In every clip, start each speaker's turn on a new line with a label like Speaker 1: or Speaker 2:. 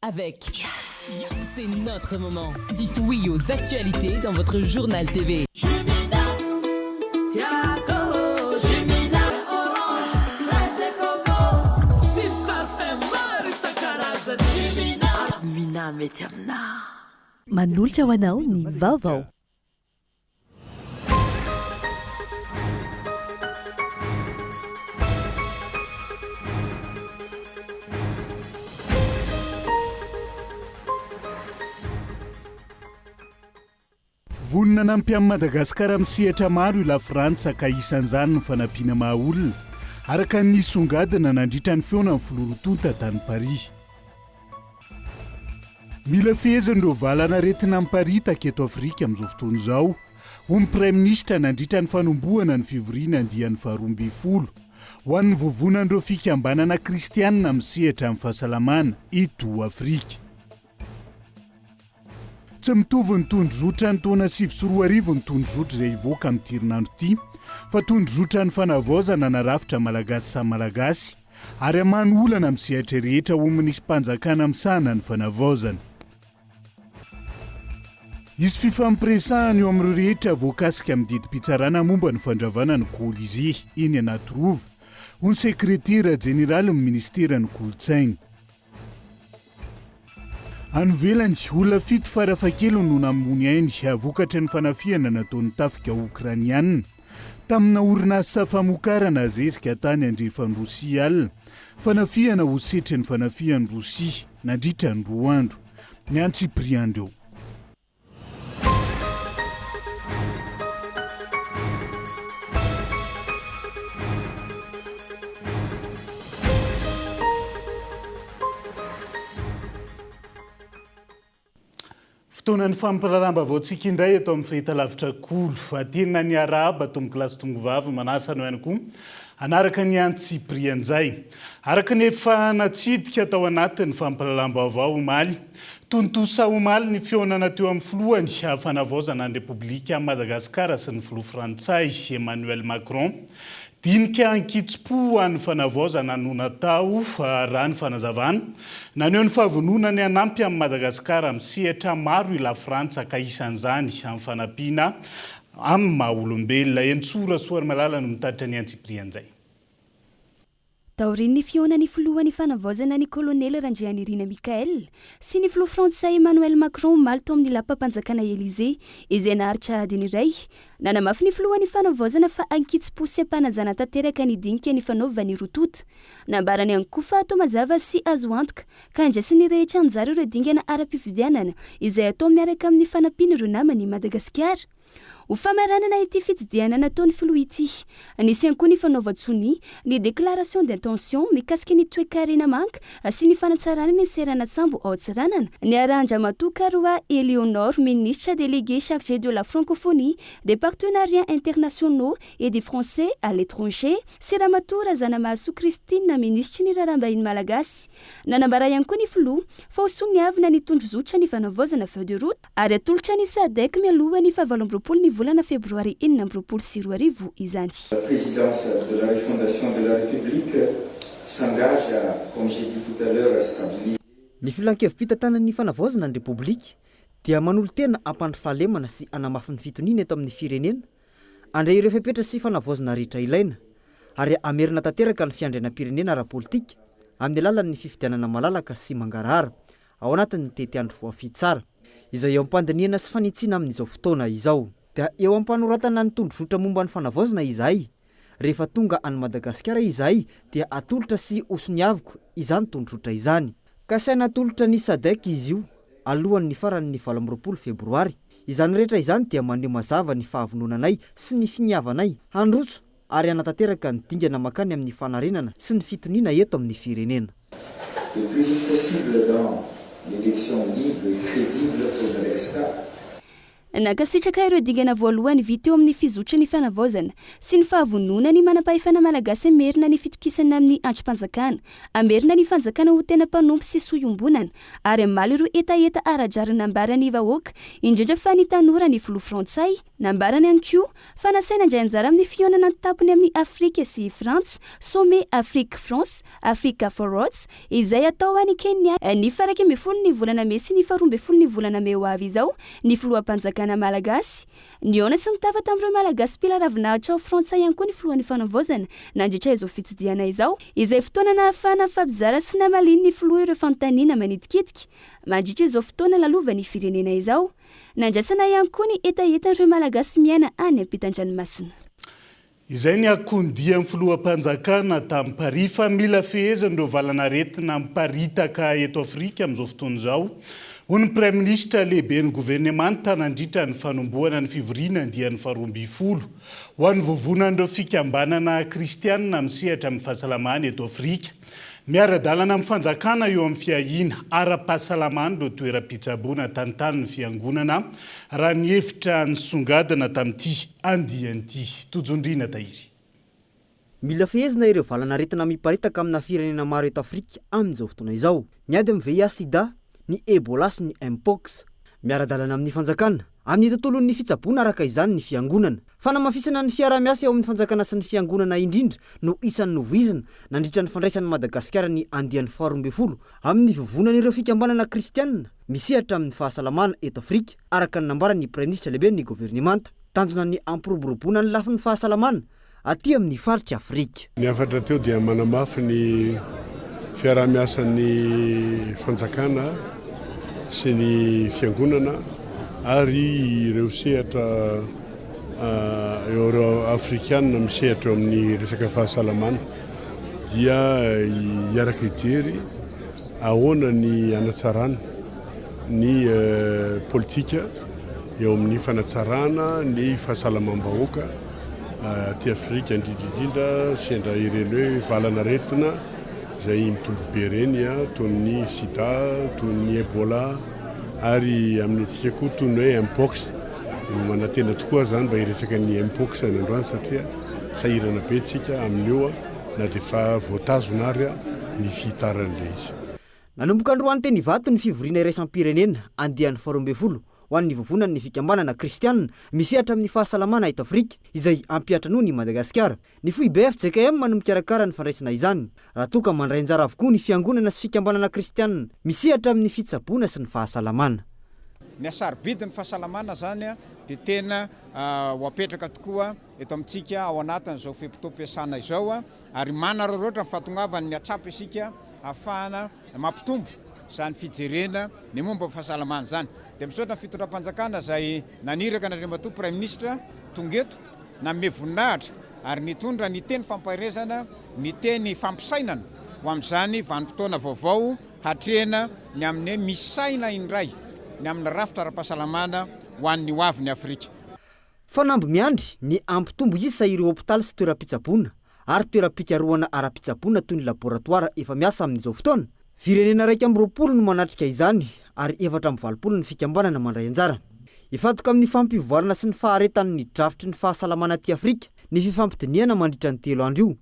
Speaker 1: Avec C'est notre moment. Dites oui aux actualités dans votre journal TV.
Speaker 2: Manolotra ho anao ny vaovao.
Speaker 3: Vonona hanampy an'i Madagasikara amin'ny sehatra maro i Lafrantsa ka isan'izany ny fanampiana maha olona, araka ny nisongadina nandritra ny fihaonan'ny filoha roa tonta tany Paris. Mila fehezina ireo valan'aretina miparitaka eto Afrika amin'izao fotoana izao, hoy ny Praiminisitra nandritra ny fanombohana ny fivoriana andiany faha-12 ho an'ny vovonan'ireo fikambanana kristianina misehatra amin'ny fahasalamana eto Afrika. Tsy mitovy ny tondrozotra ny taona 2009 ny tondrozotra izay hivoaka amin'ity herinandro ity fa tondrozotra ny fanavaozana na rafitra malagasy samy malagasy ary hamaha ny olana amin'ny sehatra rehetra ho minisim-panjakana misahana ny fanavaozana. Hisy fifampiresahana eo amin'ireo rehetra voakasika amin'ny didim-pitsarana momba ny fandravana ny Colisée eny Anatirova, hoy ny sekretera jeneralin'ny minisiteran'ny Kolontsaina. Any ivelany, olona fito farafahakeliny no namoy ny ainy vokatry ny fanafihana nataon'ny tafika Okrainiana tamina orinasa famokarana zezika tany andrefan'i Rosia alina. Fanafihana ho setrin'ny fanafihan'i Rosia nandritra ny roa andro. Ny antsipirian'ireo. Fotoanan'ny fampahalalam-baovaontsika indray eto amin'ny fahitalavitra Kolo. Aterina ny arahaba tompokolahy sy tompokovavy, manasa anao ihany koa hanaraka ny antsipirianjay. Araka ny efa natsidika tao anatin'ny fampahalalam-baovao omaly, Tontosa omaly ny fihaonana teo amin'ny filohan'ny Fanavaozana ny Repoblika Madagasikara sy ny filoha frantsay Emmanuel Macron. Dinika ankitsim-po ho an'ny fanavaozana no natao, raha ny fanazavana. Naneho ny fahavononany hanampy an'i Madagasikara amin'ny sehatra maro i Lafrantsa ka isan'izany amin'ny fanampiana amin'ny maha olombelona. Henintsoa Rasoarimalala no mitatitra ny antsipirian'izay.
Speaker 4: Taorian'ny fihaonan'ny filohan'ny fanavaozana ny kolonely Randrianirina Michaël sy ny filoha frantsay Emmanuel Macron omaly tao amin'ny lapam-panjakana Elysée izay naharitra adiny iray, nanamafy ny filohan'ny fanavaozana fa ankitsim-po sy am-panajana tanteraka ny dinika nifanaovan'ny roa tonta. Nambarany ihany koa fa atao mazava sy azo antoka ka andraisan'ny rehetra anjara ireo dingana ara-pifidianana izay atao miaraka amin'ny fanampian'ireo namany Madagasikara. Ho famaranana ity fitsidihana nataon'ny filoha ity, nisy ihany koa ny fanaovan-tsonia ny déclaration d'intention mikasika ny toekarena manga sy ny fanatsarana ny seranan-tsambo ao Antsiranana, niarahan-dRamatoa Karoa Eléonore, Ministra déléguée chargée de la Francophonie, des partenariats internationaux et des Français à l'étranger, sy Ramatoa Razanamahasoa Christine, Minisitry ny Raharaham-bahiny Malagasy. Nanambara ihany koa ny filoha fa ho soniavina ny tondrozotra ny fanavaozana feuille de route, Ary atolotra ny Sadec mialoha ny faha 28 ny volana febroary 2026 izany.
Speaker 5: La présidence de la refondation de la République s'engage à, comme j'ai dit tout à l'heure, à stabiliser.
Speaker 6: Ny Filankevi-pitantanan'ny Fanavaozana ny Repoblika dia manolo-tena hampandry fahalemana sy hanamafy ny fitoniana eto amin'ny firenena, handray ireo fepetra sy fanavaozana rehetra ilaina, ary hamerina tanteraka ny fiandrianam-pirenena ara-politika amin'ny alalan'ny fifidianana malalaka sy mangarahara ao anatin'ny tetiandro voafidy tsara, izay eo am-pandinihana sy fanitsiana amin'izao fotoana izao. Dia eo am-panoratana ny tondrozotra momba ny fanavaozana izahay. Rehefa tonga any Madagasikara izahay dia atolotra sy hosoniaviko izany tondrozotra izany. Kasaina atolotra ny Sadec izy io alohan'ny faran'ny 28 febroary. Izany rehetra izany dia maneho mazava ny fahavononanay sy ny finiavanay handroso ary hanatanteraka ny dingana mankany amin'ny fanarenana sy ny fitoniana eto amin'ny firenena.
Speaker 5: Le plus vite possible dans l'élection libre et crédible pour Madagascar.
Speaker 4: Nankasitraka ireo dingana voalohany vita eo amin'ny fizotry ny fanavaozana sy ny fahavonona ny manampahefana malagasy hamerina ny fitokisana amin'ny andrim-panjakana, hamerina ny fanjakana ho tena mpanompo sy soa iombonana ary hamaly ireo hetaheta ara-drariny nambaran'ny vahoaka, indrindra fa ny tanora ny filoha frantsay. Nambarany ihany koa fa nasaina handray anjara amin'ny fihaonana an-tampony amin'i Afrika sy i Frantsa, Sommet Afrique-France, Africa Forwards, izay hatao any Kenya ny faha 11 ny volana mey sy ny faha 12 ny volana mey ho avy izao ny filoham-panjakana malagasy. Nihaona sy nitafa tamin'ireo Malagasy mpila ravinahitra ao Frantsa ihany koa ny filohan'ny Fanavaozana nandritra izao fitsidihana izao, izay fotoana nahafahana nifampizara sy namalian'ny filoha ireo fanontaniana manitikitika mandritra izao fotoana lalovan'ny firenena izao. Nandrasana ihany koa ny hetahetan'ireo Malagasy miaina any ampitan-dranomasina.
Speaker 3: Izay ny akondian'ny filoham-panjakana tamin'i Paris fa mila fehezina ireo valan'aretina miparitaka eto Afrika amin'izao fotoana izao, hoy ny Praiminisitra lehiben'ny governemanta nandritra ny fanombohana ny fivoriana andiany faharoambinifolo ho an'ny vovonan'ireo fikambanana kristianina misehatra amin'ny fahasalamana eto Afrika. Miara-dalana amin'ny fanjakana eo amin'ny fiahiana ara-pahasalamana ireo toeram-pitsaboana tantanin'ny fiangonana, raha ny hevitra nisongadina tamin'ity andiany ity. Tojondriana Tahiry.
Speaker 6: Mila fehezina ireo valan'aretina miparitaka amina firenena maro eto Afrika amin'izao fotoana izao. Ny ady amin'ny VIH-Sida, ny Ebola sy ny Mpox. Miara-dalana amin'ny fanjakana, amin'ny tontolon'ny fitsaboana araka izany ny fiangonana. Fanamafisana ny fiaraha-miasa eo amin'ny fanjakana sy ny fiangonana indrindra no isan'ny novoizina nandritra ny fandraisan'i Madagasikara ny andiany faharoambinifolo amin'ny vovonan'ireo fikambanana kristianina misehatra amin'ny fahasalamana eto Afrika, araka ny nambaran'ny Praiminisitra lehiben'ny governemanta. Tanjona ny hampiroboroboana ny lafiny fahasalamana aty amin'ny faritr'i Afrika.
Speaker 7: Ny hafatra teo dia manamafy ny fiaraha-miasan'ny fanjakana sy ny fiangonana ary ireo sehatra ireo afrikanina misehatra eo amin'ny resaka fahasalamana dia hiaraka hijery ahoana ny hanatsarana ny politika eo amin'ny fanatsarana ny fahasalamam-bahoaka aty Afrika, indrindra indrindra sendra ireny hoe valan'aretina izay mitombo be ireny toy ny sida, toy ny Ebola ary amin'ny antsika koa toy ny hoe Mpox. Manantena tokoa aho izany mba hiresaka ny Mpox any androany satria sahirana be isika amin'io na dia efa voatazona ary ny fihitaran'ilay izy.
Speaker 6: Nanomboka androany teny Ivato ny fivoriana iraisam-pirenena andiany faharoambinifolo ho an'ny vovonan'ny fikambanana kristianina misehatra amin'ny fahasalamana eto Afrika izay hampiantranoany i Madagasikara. Ny foibe fjkm no mikarakara ny fandraisana izany, raha toa ka mandray anjara avokoa ny fiangonana sy fikambanana kristianina misehatra amin'ny fitsaboana sy ny fahasalamana.
Speaker 8: Ny hasarobidin'ny fahasalamana izany dia tena ho apetraka tokoa eto amintsika ao anatin'izao fe-potoam-piasana izao ary manararaotra ny fahatongavan'ny atsapa isika ahafahana mampitombo izany fijerena ny momba ny fahasalamana izany. Dia misaotra ny fitondram-panjakana izay naniraka an'Andriamatoa Praiminisitra tonga eto nanome voninahitra ary nitondra ny teny fampaherezana, ny teny fampisainana ho amin'izany vanim-potoana vaovao hatrehina ny amin'ny hoe misaina indray ny amin'ny rafitra ara-pahasalamana ho an'ny ho avin'i Afrika.
Speaker 6: Fanamby miandry ny hampitombo isa ireo hopitaly sy toeram-pitsaboana ary toeram-pikarohana ara-pitsaboana toy ny laboratoara efa miasa amin'izao fotoana. Firenena 21 no manatrika izany ary 84 ny fikambanana mandray anjara. Hifantoka amin'ny fampivoarana sy ny faharetan'ny drafitry ny fahasalamana aty Afrika ny fifampidinihana mandritra ny telo andro io.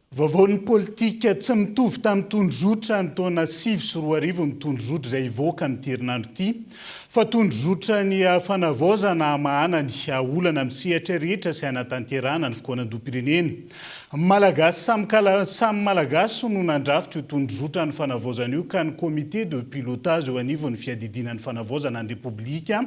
Speaker 3: Vaovaon'ny politika tsy mitovy tamin'ny tondrozotra ny taona 2009 ny tondrozotra izay hivoaka amin'ity herinandro ity fa tondrozotra ny fanavaozana hamahana ny olana amin'ny sehatra rehetra sy hanatanterahana ny fikaonandoham-pirenena. Malagasy samy samy Malagasy no nandrafitra io tondrozotra ny fanavaozana io ka ny comité de pilotage eo anivon'ny fiadidiana ny fanavaozana ny Repoblika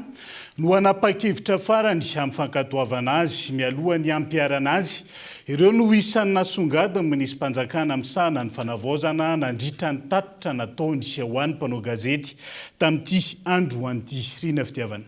Speaker 3: no hanapa-kevitra farany amin'ny fankatoavana azy mialoha ny hampiharana azy Ireo no isan'ny nasongadin'ny minisim-panjakana misahana ny fanavaozana nandritra ny tatitra nataony ho an'ny mpanao gazety tamin'ity androany ity. Rina Fitiavana.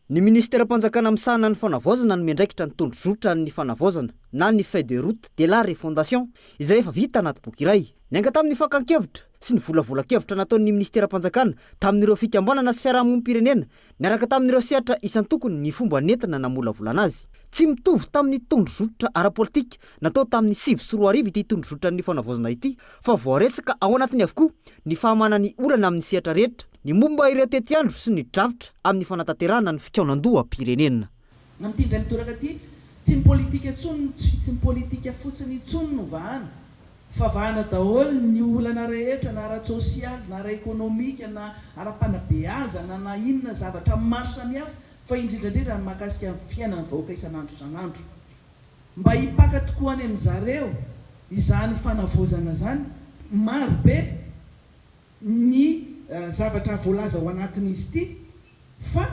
Speaker 6: Ny minisiteram-panjakana misahana ny fanavaozana no miandraikitra ny tondrozotran'ny fanavaozana na ny feuille de route de la refondation izay efa vita anaty boky iray. Niainga tamin'ny fakan-kevitra sy ny volavolan-kevitra nataon'ny minisiteram-panjakana tamin'ireo fikambanana sy fiarahamonim-pirenena Niaraka tamin'ireo sehatra isan-tokony ny fomba nentina namolavolana azy. Tsy mitovy tamin'ny tondrozotra ara-politika natao tamin'ny 2009 ity tondrozotran'ny fanavaozana ity fa voaresaka ao anatiny avokoa ny fahamana ny olana amin'ny sehatra rehetra. ny momba ireo tetiandro sy ny drafitra amin'ny fanatanterahana ny fikaonandoham-pirenena.
Speaker 9: Amin'ity indray mitoraka ity, tsy ny politika intsony, tsy ny politika fotsiny intsony no vahana, fa vahana daholo ny olana rehetra na ara-tsosialy, na ara-ekonomika, na ara-panabeazana, na inona zavatra maro samihafa, fa indrindra indrindra ny mahakasika ny fiainan'ny vahoaka isan'andro isan'andro. Mba hipaka tokoa any amin-jareo izany fanavaozana izany, maro be ny zavatra voalaza ao anatin'izy ity fa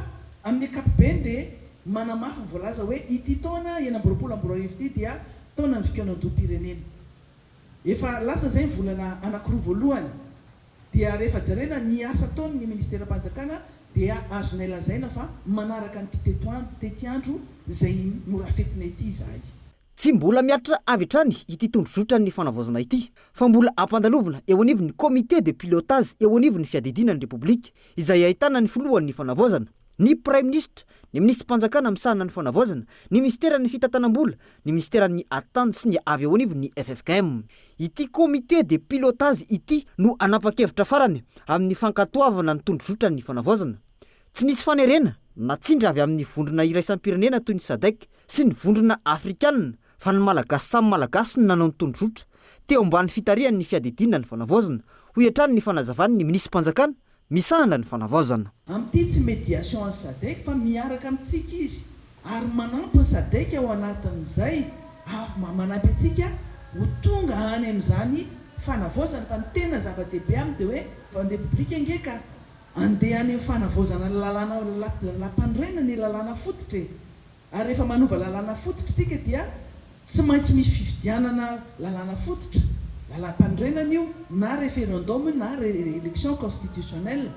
Speaker 9: amin'ny ankapobeny dia manamafy ny voalaza hoe ity taona 2026 ity dia taonan'ny fikaonandoham-pirenena. Efa lasa izay ny volana anankiroa voalohany dia rehefa jerena ny asa ataon'ny ministeram-panjakana dia azonay lazaina fa manaraka an'ity tetiandro izay norafetina ity izahay.
Speaker 6: Tsy mbola mihatra avy hatrany ity tondrozotran'ny fanavaozana ity, fa mbola ampandalovina eo anivon'ny Comité de pilotage eo anivon'ny fiadidiana ny Repoblika, izay ahitana ny filohan'ny fanavaozana, ny Praiminisitra, ny minisitrim-panjakana misahana ny fanavaozana, ny minisiteran'ny fitantanam-bola, ny minisiteran'ny atitany sy ny avy eo anivon'ny ffkm. Ity Comité de pilotage ity no hanapa-kevitra farany amin'ny fankatoavana ny tondrozotran'ny fanavaozana. Tsy nisy fanerena na tsindry avy amin'ny vondrona iraisam-pirenena toy ny Sadec sy ny vondrona afrikanina fa ny Malagasy samy Malagasy no nanao ny tondrozotra teo ambany fitarihan'ny fiadidiana ny fanavaozana, hoy hatrany ny fanazavan'ny minisi-panjakana misahana ny fanavaozana.
Speaker 9: Amin'ity tsy médiation an'ny Sadec fa miaraka amintsika izy ary manampy ny Sadec ao anatin'izay ary manampy antsika ho tonga any amin'izany fanavaozana fa ny tena zava-dehibe aminy dia hoe ny Repoblika ange ka Andeha any amin'ny fanavaozana ny lalàna lalàmpanorenana ny lalàna fototra e! Ary rehefa manova lalàna fototra isika dia tsy maintsy misy fifidianana lalàna fototra, lalàmpanorenana io, na référendum io na élection constitutionnelle.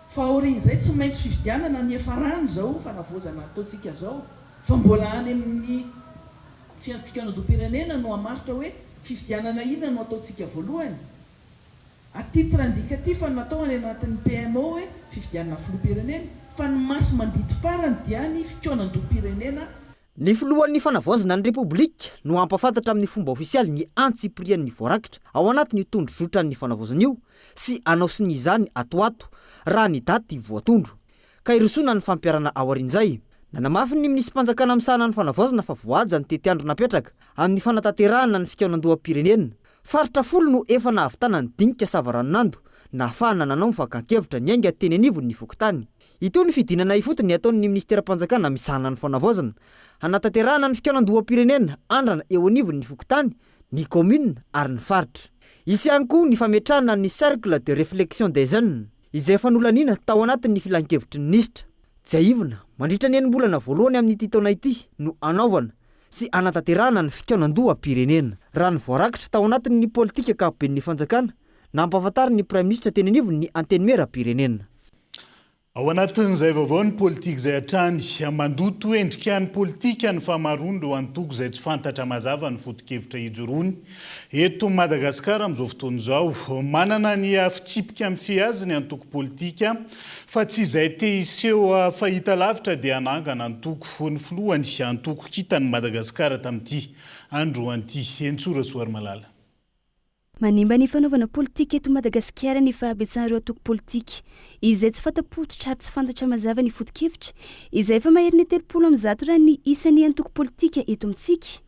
Speaker 9: Fa aorian'izay tsy maintsy fifidianana ny hiafarany izao fanavaozana ataontsika izao. Fa mbola any amin'ny fikaonandoham-pirenena no hamaritra hoe fifidianana inona no ataontsika voalohany. À titre indicatif no natao any anatin'ny PMO hoe fifidianana filoham-pirenena, fa ny maso mandidy farany dia ny fikaonandoham-pirenena.
Speaker 6: Ny filohan'ny Fanavaozana ny Repoblika no hampahafantatra amin'ny fomba ofisialy ny antsipirian'ny voarakitra ao anatin'io tondrozotran'ny fanavaozana io sy hanao sonia izany ato ho ato raha ny daty voatondro ka hirosoana ny fampiharana aorian'izay. Nanamafy ny minisitrim-panjakana misahana ny fanavaozana fa voahaja ny tetiandro napetraka amin'ny fanatanterahana ny fikaonandoham-pirenena Faritra folo no efa nahavitana ny dinika savaranonando nahafahana nanao ny fakan-kevitra niainga teny anivon'ny fokontany. Itoy ny fidinana ifotony ataon'ny minisiteram-panjakana misahana ny fanavaozana, hanatanterahana ny fikaonandoham-pirenena andrana eo anivon'ny fokontany, ny kaominina ary ny faritra. Hisy ihany koa ny fametrahana ny Cercle de réflexion des jeunes izay efa nolaniana tao anatin'ny filankevitry ny minisitra. Tsiahivina, mandritra ny enim-bolana voalohany amin'ity taona ity no hanaovana sy hanatanterahana ny fikaonandoham-pirenena. Raha ny voarakitra tao anatin'ny politika ankapoben'ny fanjakana, nampahafantarin'ny Praiminisitra teny anivon'ny Antenimierampirenena.
Speaker 3: Ao anatin'izay vaovao ny politika izay hatrany, mandoto endrika ny politika ny fahamaroan'ireo antoko izay tsy fantatra mazava ny foto-kevitra ijoroany eto Madagasikara amin'izao fotoana izao. Manana ny fitsipika mifehy azy ny antoko politika Fa tsy izay te hiseho fahita lavitra dia hanangana antoko ho ny filohany antoko kintan'i Madagasikara tamin'ity androany ity. Hentsoa Rasoarimalala.
Speaker 4: Manimba ny fanaovana politika eto Madagasikara ny fahabetsahan'ireo antoko politika izay tsy fanta-pototra ary tsy fantatra mazava ny foto-kevitra izay efa maherin'ny 130 raha ny isan'ny antoko politika eto amintsika.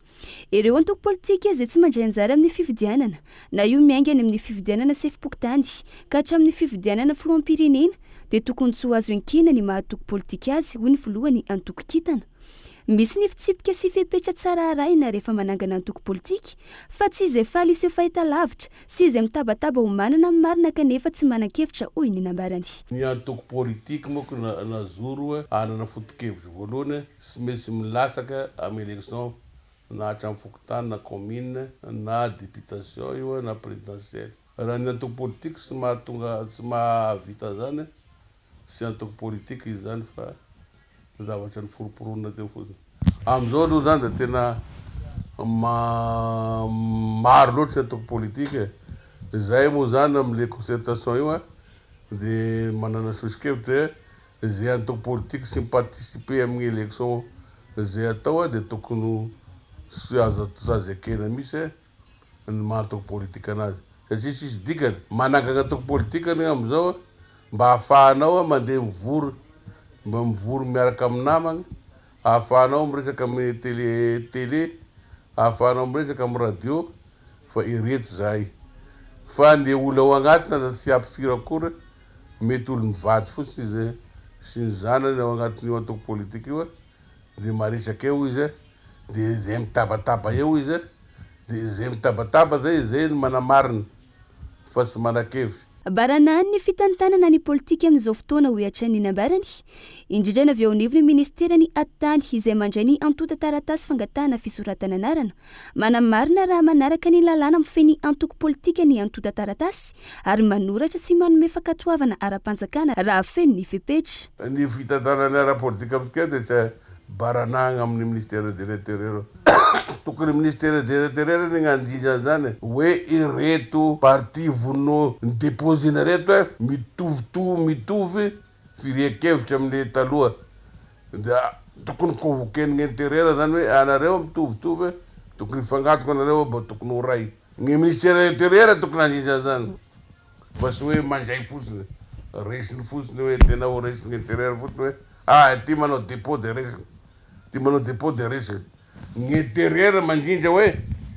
Speaker 4: Ireo antoko politika izay tsy mandray anjara amin'ny fifidianana, na io miainga any amin'ny fifidianana sefom-pokontany ka hatramin'ny fifidianana filoham-pirenena, dia tokony tsy ho azo enkena ny maha antoko politika azy, hoy ny filohan'ny antoko Kintana. Misy ny fitsipika sy fepetra tsara arahina rehefa manangana antoko politika, fa tsy izay faly hiseho fahitalavitra sy izay mitabataba ho manana ny marina kanefa tsy manan-kevitra, hoy ny nambarany.
Speaker 10: Ny antoko politika manko najoro hanana foto-kevitra voalohany Tsy maintsy milatsaka amin'ny élection na hatramin'ny fokontany na commune na députation io na présidentielle. Raha ny antoko politique tsy mahatonga tsy mahavita an'izany tsy antoko politique izy izany fa zavatra noforomporonina teo fotsiny. Amin'izao aloha izany dia tena maro loatra ny antoko politique e. Izay moa izany amin'ilay concertation io dia manana soso-kevitra hoe Izay antoko politique sy mi-participer amin'ny election izay atao dia tokony ho tsy azo tsy azo ekena mihitsy ny maha antoko politique anazy satria tsisy dikany. Manangana antoko politique anie amin'izao. Mba ahafahanao mandeha mivory, mba mivory miaraka amin'ny namagna, ahafahanao miresaka amin'ny télé télé, ahafahanao miresaka amin'ny radio fa ireto zahay. Fa ny olona ao agnatiny aza tsy ampy firy akory, mety olo mivady fotsiny izy sy ny zanany ao agnatin'io antoko politika io de maresaka eo izy de zay mitabataba eo izy de zay mitabataba zay zay no manamarina fa tsy manan-kevitra.
Speaker 4: Baranahiny ny fitantanana ny politika amin'izao fotoana, hoy hatrany ny nambarany, indrindra ny avy eo anivon'ny minisiteran'ny Atitany izay mandray ny antontan-taratasy fangatahana fisoratana anarana. Manamarina raha manaraka ny lalàna mifehy ny antoko politika ny antontan-taratasy ary manoratra sy manome fankatoavana ara-panjakana raha feno ny fepetra.
Speaker 10: Ny fitantanana ara-politika amintsika dia tsy baranahagna amin'ny ministère de l'intérieur. Tokony ministère de l'intérieur ny gnandrindra an'izany hoe ireto parti vono ni-deposer-na reto eh mitovitovy mitovy firehan-kevitra amle taloha dia tokony convoquer-n'ny intérieur zany hoe anareo mitovitovy tokony hifangatoko anareo mba tokony ho ray. Ny ministère de l'intérieur tokony handrindra an'izany fa tsy hoe mandray fotsiny, resiny fotsiny hoe tena ho resin'ny intérieur fotsiny hoe ah ity manao depot dia resiny. Ty manao depot de resiny. Ny interieur mandrindra hoe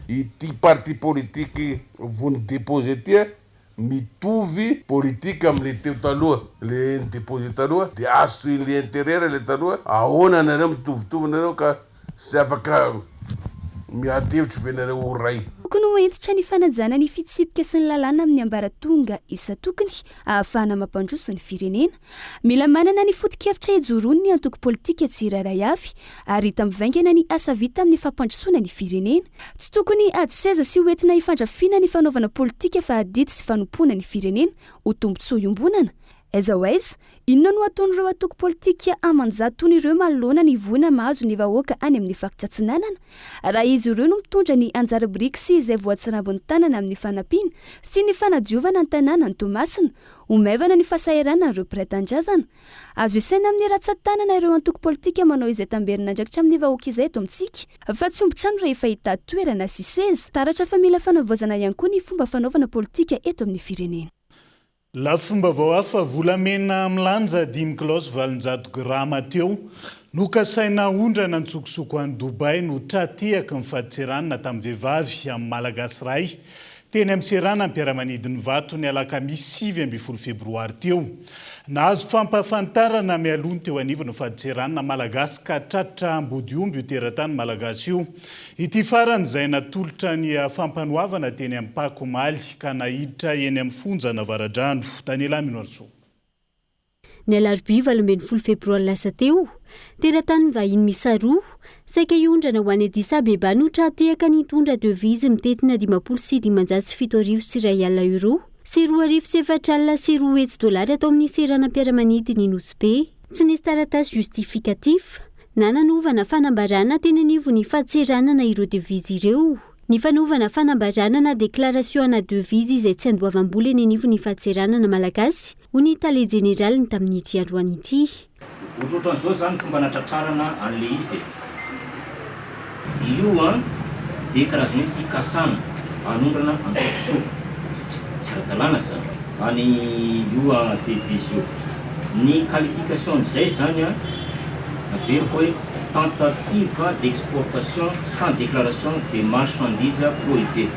Speaker 10: ity parti politique vao ni-deposer ty mitovy politique amle teo taloha, le ni-deposer taloha de asoinle interieur le taloha, ahoana nareo mitovitovy nareo ka tsy afaka miady hevitry ve nareo ho ray.
Speaker 4: Tokony ho hentitra ny fanajana ny fitsipika sy ny lalàna amin'ny ambaratonga isan-tokony ahafahana mampandroso ny firenena. Mila manana ny foto-kevitra ijoroany ny antoko politika tsirairay avy ary hita mivaingana ny asa vita amin'ny fampandrosoana ny firenena. Tsy tokony ady seza sy ho entina hifandrafiana ny fanaovana politika fa adidy sy fanompoana ny firenena ho tombontsoa iombonana. Aiza ho aiza? Inona no ataon'ireo antoko politika aman-jatony ireo manoloana ny voina mahazo ny vahoaka any amin'ny faritra Atsinanana? Raha izy ireo no mitondra ny anjara biriky sy izay voatsirambin'ny tanana amin'ny fanampiana sy ny fanadiovana ny tanànan'i Toamasina, Ho maivana ny fahasahiranan'ireo mpiray tanindrazana. Azo isaina amin'ny ratsan-tanana ireo antoko politika manao izay tamberin'andraikitra amin'ny vahoaka izay eto amintsika, fa tsy omby trano rehefa hitady toerana sy seza. Taratra fa mila fanavaozana ihany koa ny fomba fanaovana politika eto amin'ny firenena.
Speaker 3: Lafim-baovao hafa, volamena milanja dimy kilao sy 800 grama teo nokasaina haondrana an-tsokosoko any Dubaï no tra-tehaky ny fadintseranana tamin'ny vehivavy amin'ny Malagasy iray Teny amin'ny seranam-piaramanidin'Ivato ny alakamisy 19 febroary teo. Nahazo fampahafantarana mialoha ny teo anivon'ny fadintseranana malagasy ka tratra ambodiomby io teratany malagasy io. Ity farany izay natolotra ny fampanoavana teny amin'ny Pac omaly ka naiditra eny amin'ny fonjan'Avaradrano. Daniela Minoarisoa.
Speaker 11: Ny alarobia 18 febroary lasa teo, teratany vahiny miisa roa, saika hiondrana ho any Addis Abeba no tra-tehaka nitondra devise mitentina 75 107 euros sy 4200 dolara tao amin'ny seranam-piaramanidin'i Nosy Be. Tsy nisy taratasy justificatif na nanovana fanambarana teny anivon'ny fadintseranana ireo devise ireo. Ny fanaovana fanambarana na déclaration ana devise izay tsy andoavam-bola eny anivon'ny fadintseranana malagasy, hoy ny tale jeneraliny tamin'ity androany ity.
Speaker 12: Ohatrohatran'izao izany ny fomba natratrarana an'ilay izy e. Io an dia karazana hoe fikasana hanondrana an-tsokosoko. Tsy ara-dalàna izany. Any io an devise io. Ny qualification-n'izay izany an, averiko hoe tentative d'exportation sans déclaration de marchandise prohibée.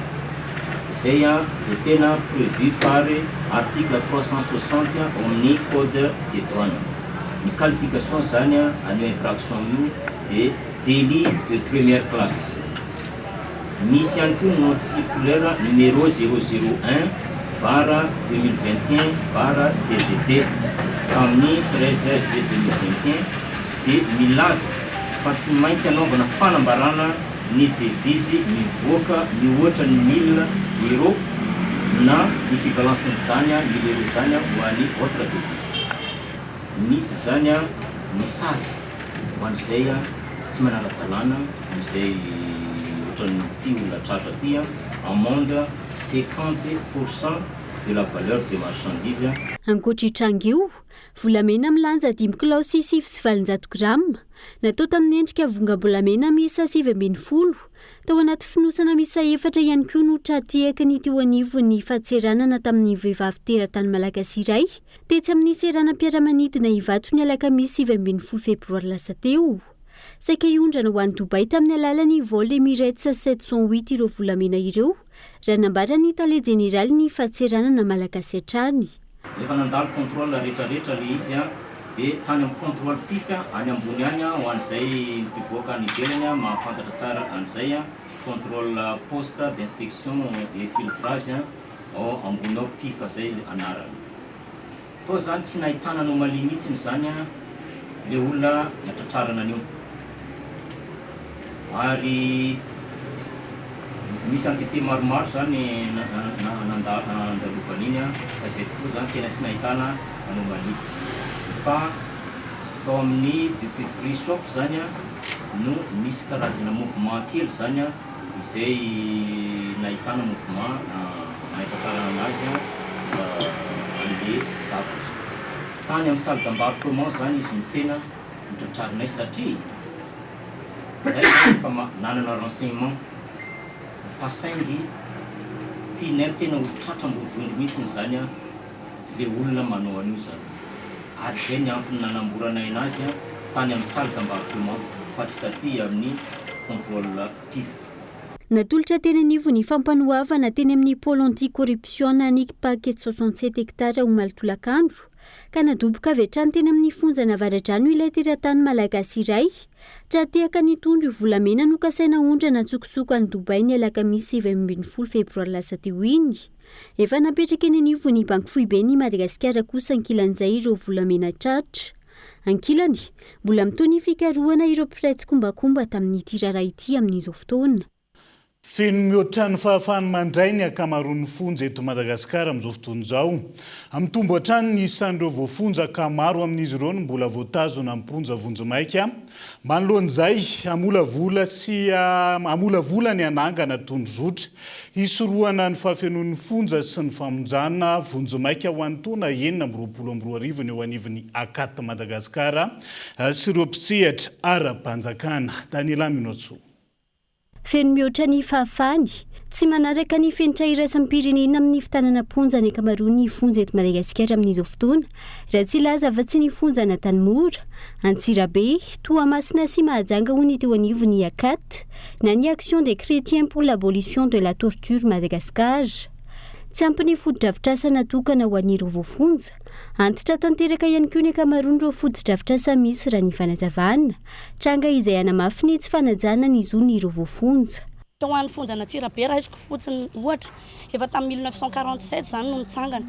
Speaker 12: Izay dia tena prévu par article 360 ao amin'ny code des douanes. Ny qualification izany an'io infraction io dia délit de première classe. Misy ihany koa ny note circulaire numéro 001 barre 2021 barre DGT tamin'ny 13 juillet 2021 dia milaza fa tsy maintsy anaovana fanambarana ny devise mivoaka mihoatra ny mille euros na equivalence-n'izany mille euros izany ho an'ny autre devise. Misy izany ny sazy ho an'izay tsy manara-dalàna amin'izay ohatran'ity olona tratra ity, amende 50 pour cent. de la valeur des marchandises.
Speaker 11: Ankoatra io tranga io, volamena milanja dimy kilao sy 809 grama, natao tamin'ny endrika vongam-bolamena miisa 19, tao anaty fonosana miisa efatra ihany koa no tra-tehaka ny teo anivon'ny fadintseranana tamin'ny vehivavy teratany malagasy iray tetsy amin'ny seranam-piaramanidina Ivato ny alakamisy 19 febroary lasa teo. Saika hiondrana ho any Dubaï tamin'ny alalan'ny vol Emirates 708 ireo volamena ireo, raha nambaran'ny tale jeneralin'ny fadintseranana malagasy hatrany.
Speaker 12: Efa nandalo contrôle retraretra le izy an, de tany am contrôle pif any ambony any ho an'izay mpivoaka any ivelany mahafantatra tsara an'izay an, contrôle poste d'inspection et filtrage ao ambony ao pif zay anarany. Tao zany tsy nahitana anomalie mihitsiny zany an le olona natratrarana an'io. Ary misy entité maromaro zany nandalovan'iny an, ka zay tokoa zany tena tsy nahitana anomalie. Fa tao amin'ny duty free shop zany an no nisy karazana mouvement kely zany an izay nahitana mouvement nahatratrarana anazy an'le zavatra. Tany amin'ny salle d'embarquement zany izy no tena notratrarinay satria zay zany efa nanana renseignement fa saingy tianay tena ho tratra ambodiondry mihitsiny zany le olona manao an'io zany ary zay ny antony nanamboranay anazy tany amin'ny salle d'embarquement fa tsy taty amin'ny contrôle pif.
Speaker 11: Natolotra teny anivon'ny fampanoavana teny amin'ny pôle anti-corruption ny paquet 67 hectares omaly tolakandro ka nadoboka avy hatrany teny amin'ny fonjan'Avaradrano ilay teratany malagasy iray tra-tehaka nitondro io volamena nokasaina ondrana an-tsokosoko any Dubaï ny alakamisy 19 febroary lasa teo iny. Efa napetraka eny anivon'ny banky foiben'i Madagasikara kosa ankilan'izay ireo volamena tratra. Ankilany, mbola mitohy ny fikarohana ireo mpiray tsikombakomba tamin'ity raharaha ity amin'izao fotoana.
Speaker 3: Feno mihoatra ny fahafahany mandray ny ankamaroan'ny fonja eto Madagasikara amin'izao fotoana izao. Mitombo hatrany ny isan'ireo voafonja ka maro amin'izy ireo no mbola voatazona am-ponja vonjimaika. Manoloana izay, hamolavola sy hamolavola ny hanangana tondrozotra hisorohana ny fahafenoan'ny fonja sy ny famonjana vonjimaika ho an'ny taona 2026 ny eo anivon'ny ACAT Madagasikara sy ireo mpisehatra ara-panjakana. Daniela Minoatsoa.
Speaker 11: Feno mihoatra ny fahafahany, tsy manaraka ny fenitra iraisam-pirenena amin'ny fitanana am-ponja ny ankamaroan'ny fonja eto Madagasikara amin'izao fotoana, raha tsy hilaza afa-tsy ny fonjan'Antanimora, Antsirabe, Toamasina sy Mahajanga hoy ny teo anivon'ny ACAT na ny Action des Chrétiens pour l'Abolition de la Torture Madagascar. Tsy ampy ny fotodrafitrasa natokana ho an'ireo voafonja. Antitra tanteraka ihany koa ny ankamaroan'ireo fotodrafitrasa misy raha ny fanazavana. Tranga izay hanamafy ny tsy fanajana ny zon'ireo voafonja.
Speaker 13: Ho an'ny fonjan'Antsirabe raisiko fotsiny ohatra, efa tamin'ny 1947 izany no nitsangana.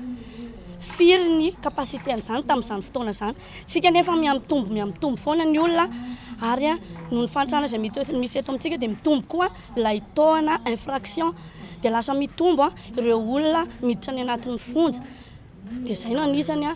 Speaker 13: Firy ny capacité an'izany tamin'izany fotoana izany? Tsika nefa mihamitombo mihamitombo foana ny olona ary noho ny fahantrana izay misy eto amintsika dia mitombo koa ilay taux-na infraction dia lasa mitombo ireo olona miditra any anatin'ny fonja. Dia izay no anisany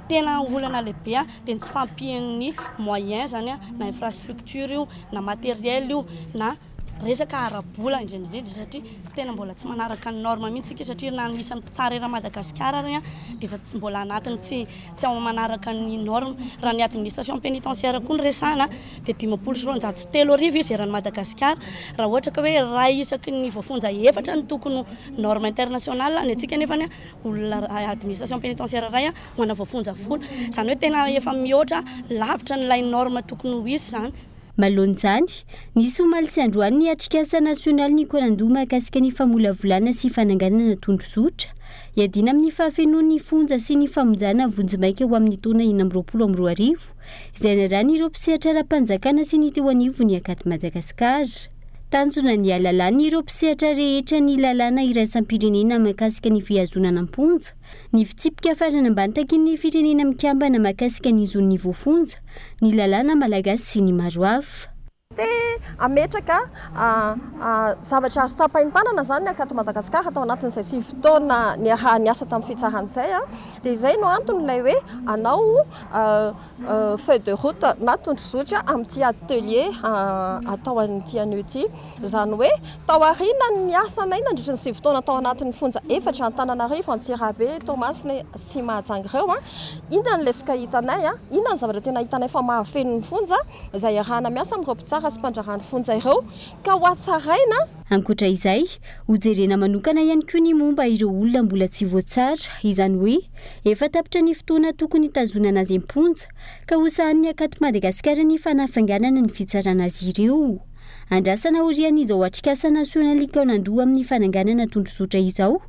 Speaker 13: tena olana lehibe dia ny tsy fahampian'ny moyen izany na infrastructure io na matériel io na resaka ara-bola indrindra indrindra satria tena mbola tsy manaraka ny norme mihitsy isika satria na ny isan'ny mpitsara eran'i Madagasikara ary dia efa tsy mbola anatin'ny tsy tsy ao manaraka ny norme. Raha ny administration pénitentiaire koa no resahana dia 3350 izy eran'i Madagasikara raha ohatra ka hoe iray isaky ny voafonja efatra no tokony ho norme internationale ny antsika nefany olona administration pénitentiaire iray ho ana voafonja folo. Izany hoe tena efa mihoatra lavitra an'ilay norme tokony ho izy izany.
Speaker 11: Manoloana izany, nisy omaly sy androany ny atrikasa nasionaly nikoran-doha mahakasika ny famolavolana sy fananganana tondrozotra hiadiana amin'ny fahafenoan'ny fonja sy ny famonjana vonjimaika ho amin'ny taona 2026 izay narahan'ireo mpisehatra ara-panjakana sy ny teo anivon'ny ACAT Madagascar. Tanjona ny hahalalan'ireo mpisehatra rehetra ny lalàna iraisam-pirenena mahakasika ny fihazonana am-ponja, ny fitsipika farany ambany takian'ny Firenena Mikambana mahakasika ny zon'ny voafonja, ny lalàna malagasy sy ny maro hafa.
Speaker 14: Te hametraka zavatra azo tsapain-tanana izany ny Akato Madagasikara tao anatin'izay 9 taona niaraha-niasa tamin'ny fitsarana izay. Dia izay no antony ilay hoe hanao feuille de route na tondrozotra amin'ity atelier atao an'ity anio ity. Izany hoe tao aorianan'ny niasanay nandritra ny 9 taona tao anatin'ny fonja efatra, Antananarivo, Antsirabe, Toamasina sy Mahajanga ireo, inona ny lesoka hitanay, inona ny zavatra tena hitanay fa mahafeno ny fonja, izay iarahana miasa amin'ireo mpitsara sy mpandraharaha ny fonja ireo ka ho hatsaraina.
Speaker 11: Ankoatra izay, hojerena manokana ihany koa ny momba ireo olona mbola tsy voatsara, izany hoe efa tapitra ny fotoana tokony hitazonana azy am-ponja, ka hosahanin'ny Akato Madagasikara ny fanafainganana ny fitsarana azy ireo. Andrasana aorian'izao atrikasa nasionaly hikaonandoha amin'ny fananganana tondrozotra izao,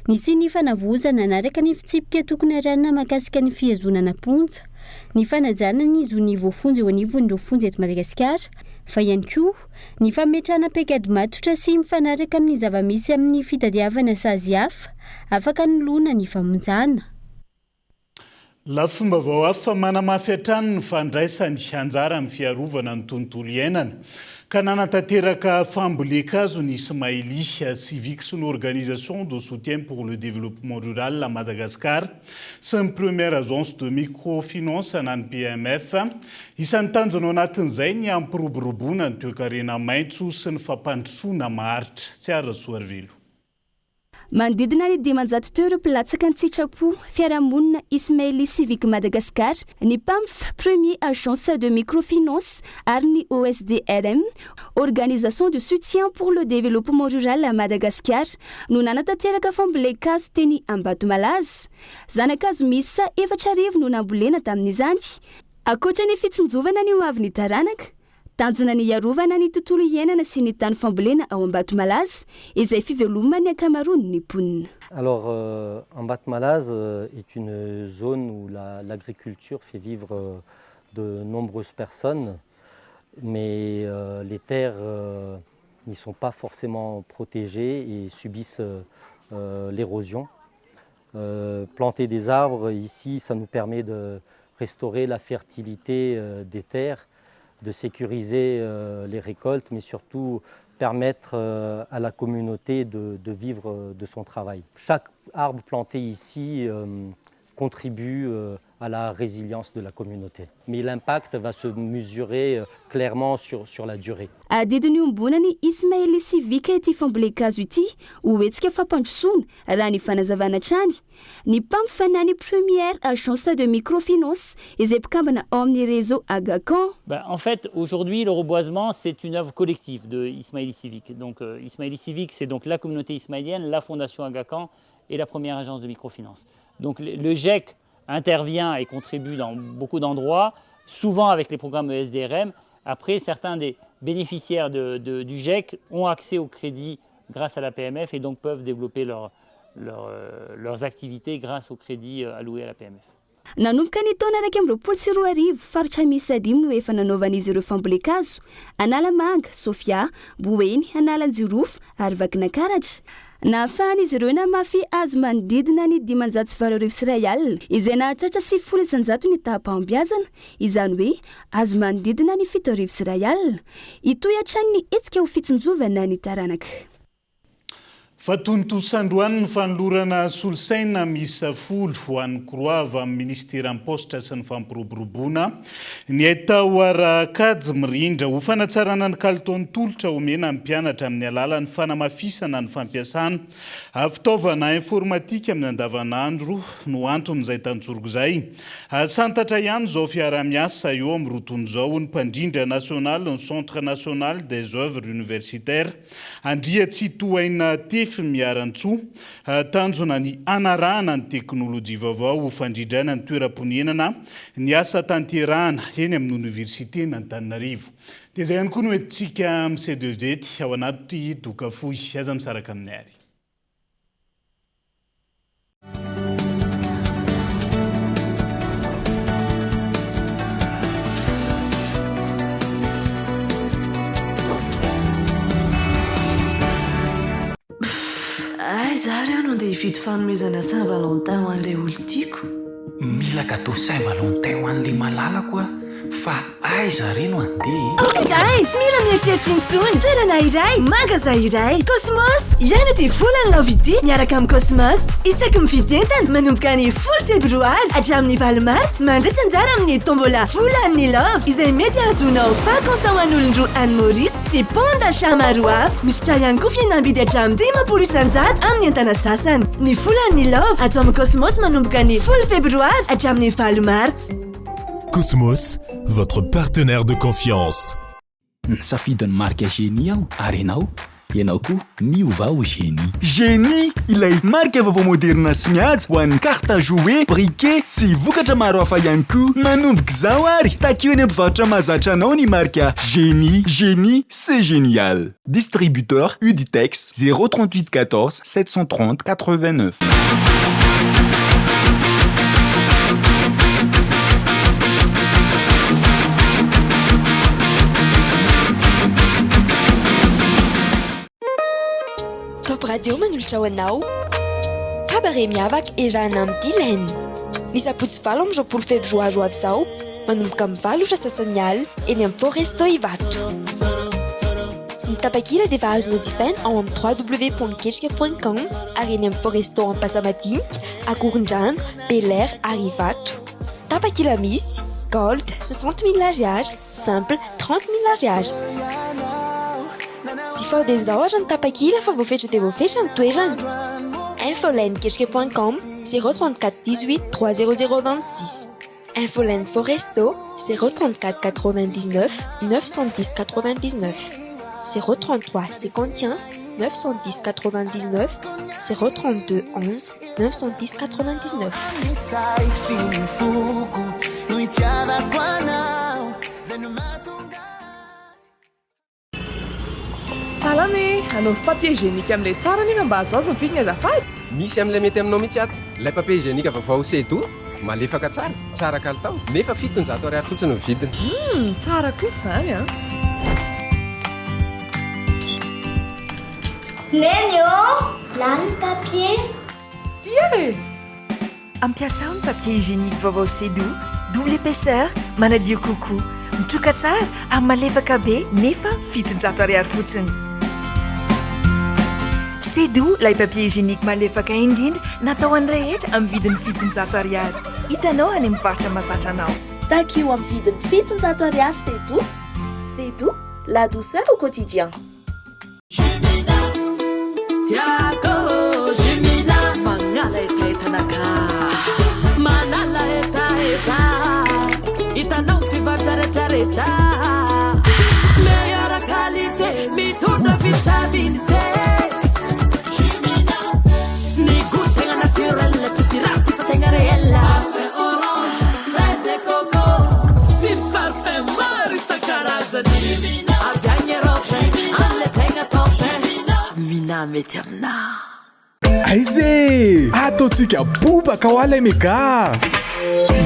Speaker 11: nisian'ny fanavaozana nanaraka ny fitsipika tokony arahina mahakasika ny fihazonana am-ponja, ny fanajana ny zon'ny voafonja eo anivon'ireo fonja eto Madagasikara, fa ihany koa ny fametrahana paikady matotra sy mifanaraka amin'ny zava-misy amin'ny fitadiavana sazy hafa afaka anoloana ny famonjana.
Speaker 3: Lafim-baovao hafa manamafy hatrany ny fandraisany anjara amin'ny fiarovana ny tontolo iainana ka nanatanteraka fambolen-kazo ny Ismaili Civic sy ny Organisation de soutien pour le développement rural à Madagascar. sy ny Première Agence de Microfinance na ny PMF. Isan'ny tanjona ao anatin'izay ny hampiroboroboana ny toekarena maitso sy ny fampandrosoana maharitra. Tsiaro Rasoarivelo.
Speaker 4: Manodidina ny 500 teo ireo mpilatsaka an-tsitrapo, fiarahamonina Ismaili Civic Madagascar, ny Pamf, Premier Agence de Microfinance, ary ny OSDRM, Organisation de Soutien pour le Développement Rural à Madagascar, no nanatanteraka fambolen-kazo teny Ambatomalaza. Zana-kazo miisa 4000 no nambolena tamin'izany. Ankoatra ny fitsinjovana ny hoavin'ny taranaka, tanjona ny hiarovana ny tontolo iainana sy ny tany fambolena ao Ambatomalaza, izay fiveloman'ny ankamaroan'ny mponina.
Speaker 15: Alors, Ambatomalaza est une zone où l'agriculture fait vivre de nombreuses personnes, mais les terres n'y sont pas forcément protégées et subissent l'érosion. Planter des arbres ici, ça nous permet de restaurer la fertilité des terres, de sécuriser les récoltes, mais surtout permettre à la communauté de, de vivre de son travail. Chaque arbre planté ici contribue à la résilience de la communauté. Mais l'impact va se mesurer clairement sur, sur la durée.
Speaker 4: Adidy niombonan'i Ismaili Civic ity fambolen-kazo ity ho hetsika fampandrosoana, raha ny fanazavana hatrany. Ny Pamf na ny Première Agence de Microfinance izay mpikambana ao amin'ny réseau Aga Khan.
Speaker 16: Ben, en fait, aujourd'hui, le reboisement, c'est une œuvre collective de Ismaili Civic. Donc, euh, Ismaili Civic, c'est donc la communauté ismaélienne, la fondation Aga Khan et la première agence de microfinance. Donc, le, le GIEC intervient et contribue dans beaucoup d'endroits, souvent avec les programmes ESDRM. Après, certains des bénéficiaires de, de, du GIEC ont accès au crédit grâce à la PMF et donc peuvent développer leur, leur, euh, leurs activités grâce au crédit euh, alloué à la PMF.
Speaker 4: Nanomboka ny taona 2021, faritra miisa dimy no efa nanaovan'izy ireo fambolen-kazo, Analamanga, Sofia, Boeny, Analanjirofo ary Vakinankaratra. Nahafahan'izy ireo namafy hazo manodidina ny 1805, izay nahatratra 90% ny taham-pahombiazana, izany hoe hazo manodidina ny 1071. Hitohy hatrany ny hetsika ho fitsinjovana ny taranaka.
Speaker 3: Fa tontosa androany ny fanolorana solosaina miisa folo ho an'ny Croix avy amin'ny Minisiteran'ny Paositra sy ny Fampiroboroboana ny haitao ara-kajy mirindra ho fanatsarana ny kalitaon'ny tolotra omena ny mpianatra amin'ny alalan'ny fanamafisana ny fampiasana fitaovana informatika amin'ny andavanandro no anton'izay tanjoroko izay. Santatra ihany izao fiaraha-miasa eo amin'ny roa tonta izao, hoy ny mpandrindra nasionalin'ny Centre national des oeuvres universitaires Andriatsitohaina Tefy Miarantsoa, Tanjona ny hanarahana ny teknolojia vaovao ho fandrindrana ny toeram-ponenana ny asa tanterahana eny amin'ny oniversiten'Antananarivo. Dia izay ihany koa no entintsika misedezety ao anaty doka fohy. Aza misaraka aminay ary.
Speaker 17: Aiza ary aho no andeha hividy fanomezana Saint Valentin ho an'ilay olon-tiako?
Speaker 18: Mila cadeau Saint Valentin ho an'ilay malalako aho. Fa aiza re no handeha e?
Speaker 17: Ok izay, tsy mila mieritreritra intsony. Toerana iray, magasin iray. Cosmos! Iaino ity volan'ny love ity miaraka amin'ny Cosmos. Isaky mividy entana, manomboka ny folo febroary hatramin'ny valo martsa, mandraisa anjara amin'ny tombola Volan'ny Love, izay mety hahazoanao vacances ho an'olon-droa any Maurice sy bon d'achat maro hafa. Mizotra ihany koa fihenam-bidy hatramin'ny 50% amin'ny entana sasany. Ny Volan'ny Love ato amin'ny Cosmos manomboka ny folo febroary hatramin'ny valo martsa.
Speaker 19: Cosmos, votre partenaire de confiance.
Speaker 18: Nisafidy ny marika Genie aho, ary ianao? Ianao koa, miovà ho Genie.
Speaker 20: Genie, ilay marika vaovao moderina sy mihaja ho an'ny carte à jouer, briquet sy vokatra maro hafa ihany koa. Manomboka izao ary, takio eny amin'ny mpivarotra mahazatra anao ny marika Genie. Genie, c'est génial! Distributeur Uditex, 038 14 730 89.
Speaker 21: Top Radio manolotra ho anao Cabaret miavaka erahana amin'i Dylan. Ny sabotsy 28 febroary ho avy izao, manomboka amin'ny valo ora sasany alina, eny amin'ny Foresto Ivato. Ny tapakila dia efa azonao jifaina ao amin'ny www.ketrika.com ary eny amin'ny Foresto Ampasamadinika, Akorondrano, Bel'Air ary Ivato. Tapakila misy, Gold, 60 mille ariary, Simple, 30 mille ariary. Jifao dia izao ary ny tapakila fa voafetra dia voafetra ny toerana. Infoline ketrika.com 034 18 300 26. Infoline Foresto 034 99 910 99 033 51 910 99 032 11 910 99.
Speaker 22: Salama e! Anaovy papier hygiénique amin'ilay tsara nefa mba azoazo ny vidiny azafady!
Speaker 23: Misy amin'ilay mety aminao mihitsy ato. Ilay papier hygiénique vaovao Sedo, malefaka tsara, tsara kalitao, nefa 700 ariary fotsiny ny vidiny.
Speaker 22: Humm, tsara kosa izany an!
Speaker 24: Neny ô! Lany ny papier.
Speaker 22: Tia e!
Speaker 25: Ampiasao ny papier hygiénique vaovao Sedo, double épaisseur, manadio kokoa, mitroka tsara ary malefaka be nefa 700 ariary fotsiny. Sedo, ilay papier hygiénique malefaka indrindra natao ho an'ny rehetra amin'ny vidiny 700 ariary. Hitanao any amin'ny mpivarotra mahazatra anao.
Speaker 26: Takio amin'ny vidiny 700 ariary Sedo. Sedo, la douceur au quotidien.
Speaker 17: Mina mety aminà.
Speaker 27: Aiza e! Ataontsika bobaka hoa ilay mega!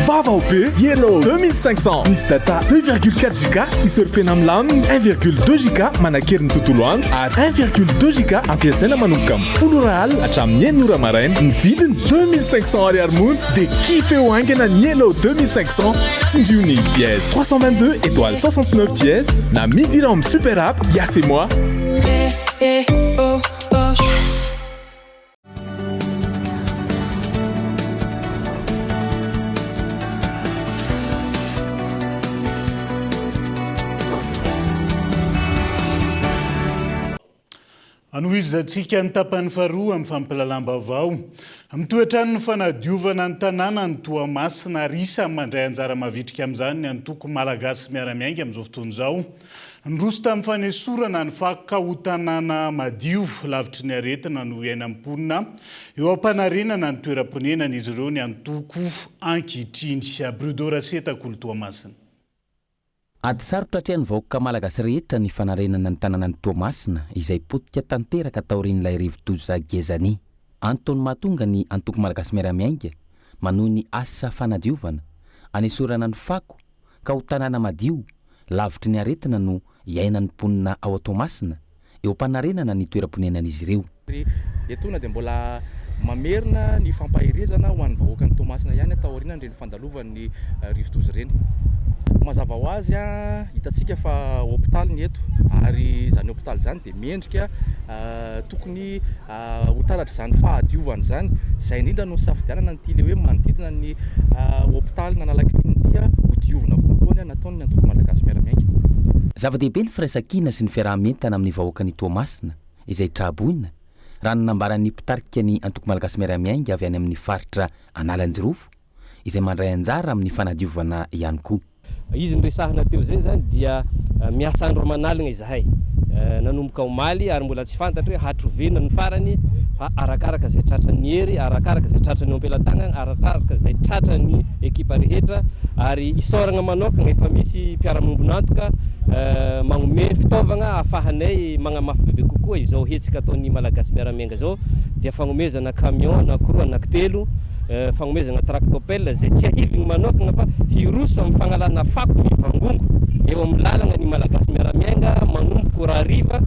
Speaker 27: Vaovao be Yellow 2500 misy data 2,4 giga isurfena milamina, 1,2 giga manan-kery ny tontolo andro ary 1,2 giga ampiasaina manomboka amin'ny folo ora alina hatramin'ny enina ora maraina. Ny vidiny 2500 ariary monja dia kifeo haingana ny Yellow 2500. Tsindrio ny dièse 322 étoile 69 dièse na midira ao amin'ny super app Yas et moi.
Speaker 3: Anohizantsika ny tapany faharoa amin'ny fampilalam-baovao. Mitohy hatrany ny fanadiovana ny tanànan'i Toamasina ary isan'ny mandray anjara mavitrika amin'izany ny antoko Malagasy Miara-Miainga amin'izao fotoana izao. Niroso tamin'ny fanesorana ny fako ka ho tanàna madio lavitry ny aretina no iainan'ny mponina eo am-panarenana ny toeram-ponenan'izy ireo ny antoko ankehitriny. Brudo Raseta Kolo Toamasina.
Speaker 28: Ady sarotra atrehan'ny vahoaka malagasy rehetra ny fanarenana ny tanànan'i Toamasina izay potika tanteraka taorian'ilay rivodoza Gezani. Antony mahatonga ny Antoko Malagasy Miara-Miainga manohy ny asa fanadiovana, anesorana ny fako ka ho tanàna madio, lavitry ny aretina no iainan'ny mponina ao Toamasina, eo am-panarenana ny toeram-ponenan'izy ireo.
Speaker 29: Ry etoana dia mbola mamerina ny fampaherezana ho an'ny vahoakan'i Toamasina ihany taorian'ireny fandalovan'ny rivodoza ireny. Mazava ho azy, hitantsika fa hopitaly ny eto ary izany hopitaly izany dia mendrika tokony ho taratr'izany fahadiovana izany. Izay indrindra no nisafidianana an'ity ilay hoe manodidina ny hopitalin'Analakininina ity ho diovina voalohany nataon'ny antoko Malagasy Miara-Miainga.
Speaker 28: Zava-dehibe ny firaisankina sy ny fiaraha-mientana amin'ny vahoakan'i Toamasina izay tra-boina, raha ny nambaran'ny mpitarika ny antoko Malagasy Miara-Miainga avy any amin'ny faritra Analanjirofo. izay mandray anjara amin'ny fanadiovana ihany koa.
Speaker 1: Izy noresahina teo izay izany dia miasa andro aman'alina izahay nanomboka omaly ary mbola tsy fantatra hoe hatrovina ny farany fa arakaraka izay tratran'ny hery, arakaraka izay tratran'ny eo am-pelatanana, arakaraka izay tratran'ny ekipa rehetra ary isaoragna manokagna efa misy mpiara-miombon'antoka magnomey fitaovagna ahafahanay magnamafy bebe kokoa izao hetsika ataon'ny Malagasy Miara-Miainga izao dia fagnomezana camion anankiroa anankitelo Fagnomezagna tractopelle izay tsiahivigny manokagna fa hiroso amin'ny fagnalana fako mivangongo eo amin'ny lalagna ny Malagasy Miara-Miainga manomboko rahariva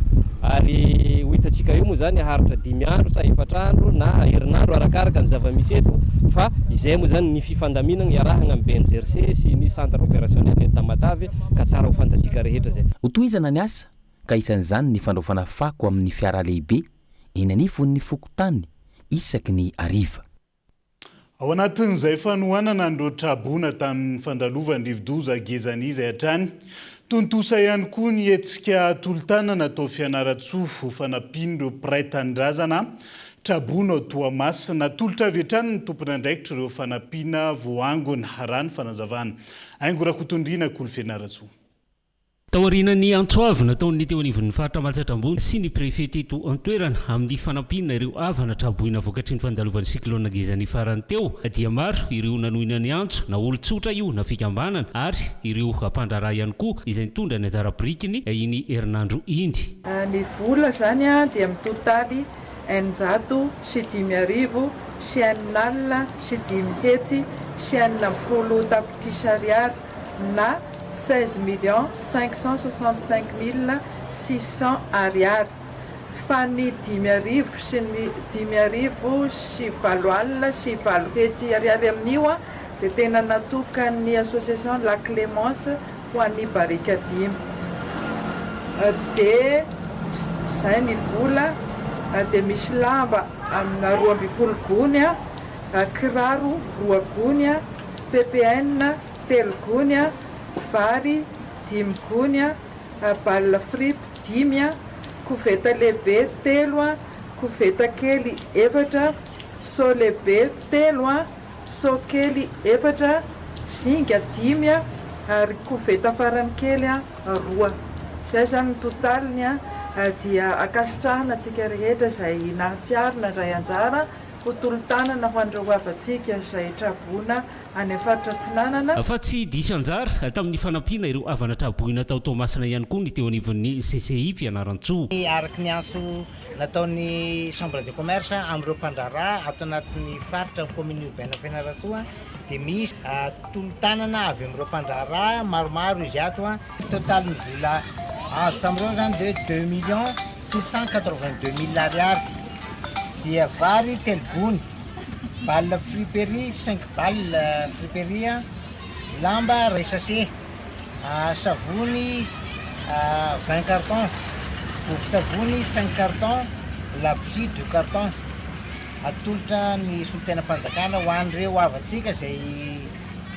Speaker 1: ary ho hitantsika eo moa izany haharitra dimy andro sa efatra andro na herinandro arakaraka ny zava-misy eto fa izay moa izany ny fifandaminagna iarahagna amin'ny BNGRC sy ny centre opérationnel eto Tamatave ka tsara ho fantatsika rehetra izay.
Speaker 28: Hotohizana ny asa ka isan'izany ny fandraofana fako amin'ny fiara lehibe eny anivon'ny fokontany isaky ny hariva.
Speaker 3: Ao anatin'izay fanohanana an'ireo tra-boina tamin'ny fandalovan'ny rivodoza Gezani izay hatrany, tontosa ihany koa ny hetsika tolo-tanana tao Fianarantsoa ho fanampian'ireo mpiray tanindrazana tra-boina ao Toamasina. Natolotra avy hatrany ny tompon'andraikitra ireo fanampiana voaangona, raha ny fanazavana. Haingo Rakotondriana, Kolo Fianarantsoa.
Speaker 2: Taorian'ny antso avo nataon'ny teo anivon'ny faritra Matsiatra Ambony sy ny Préfet teto an-toerana amin'ny fanampiana ireo havana traboina vokatry ny fandalovan'ny cyclone Gezani farany teo dia maro ireo nanohina ny antso na olon-tsotra io na fikambanana ary ireo mpandraharaha ihany koa izay nitondra ny anjara birikiny iny herinandro iny.
Speaker 5: Ny vola izany dia mitotaly 5606 660 tapitrisa ariary na 16 565 600 ariary fa ny 5000 sy ny 850 800 ariary amin'io dia tena natokan'ny association La Clémence ho an'ny Barikadimy dia izay ny vola dia misy lamba amina 12 gony, kiraro roa gony, ppn telo gony, vary dimy gony, balle fripy dimy, koveta lehibe telo, koveta kely efatra, seau lehibe telo, seau kely efatra, zinga dimy ary koveta farany kely roa. Izay izany ny totaliny dia ankasitrahana antsika rehetra izay nahatsiaro nandray anjara ho tolo-tanana ho an'ireo havantsika izay traboina any amin'ny faritra Atsinanana.
Speaker 2: Fa tsy diso anjara tamin'ny fanampiana ireo havana tra-boina tao Toamasina ihany koa ny teo anivon'ny CCI Fianarantsoa.
Speaker 6: Araka ny antso nataon'ny Chambre de Commerce amin'ireo mpandraharaha ato anatin'ny faritra ny Commune Urbaine Fianarantsoa dia misy tolo-tanana avy amin'ireo mpandraharaha maromaro izy ato. Totalin'ny vola azo tamin'ireo izany dia 2 682 mille ariary dia vary telo gony. Balle friperie, cinq balles friperie, lamba iray sachet, savony 20 cartons, vovon-tsavony cinq cartons, labozia deux cartons. Atolotra ny solontenam-panjakana ho an'ireo havantsika izay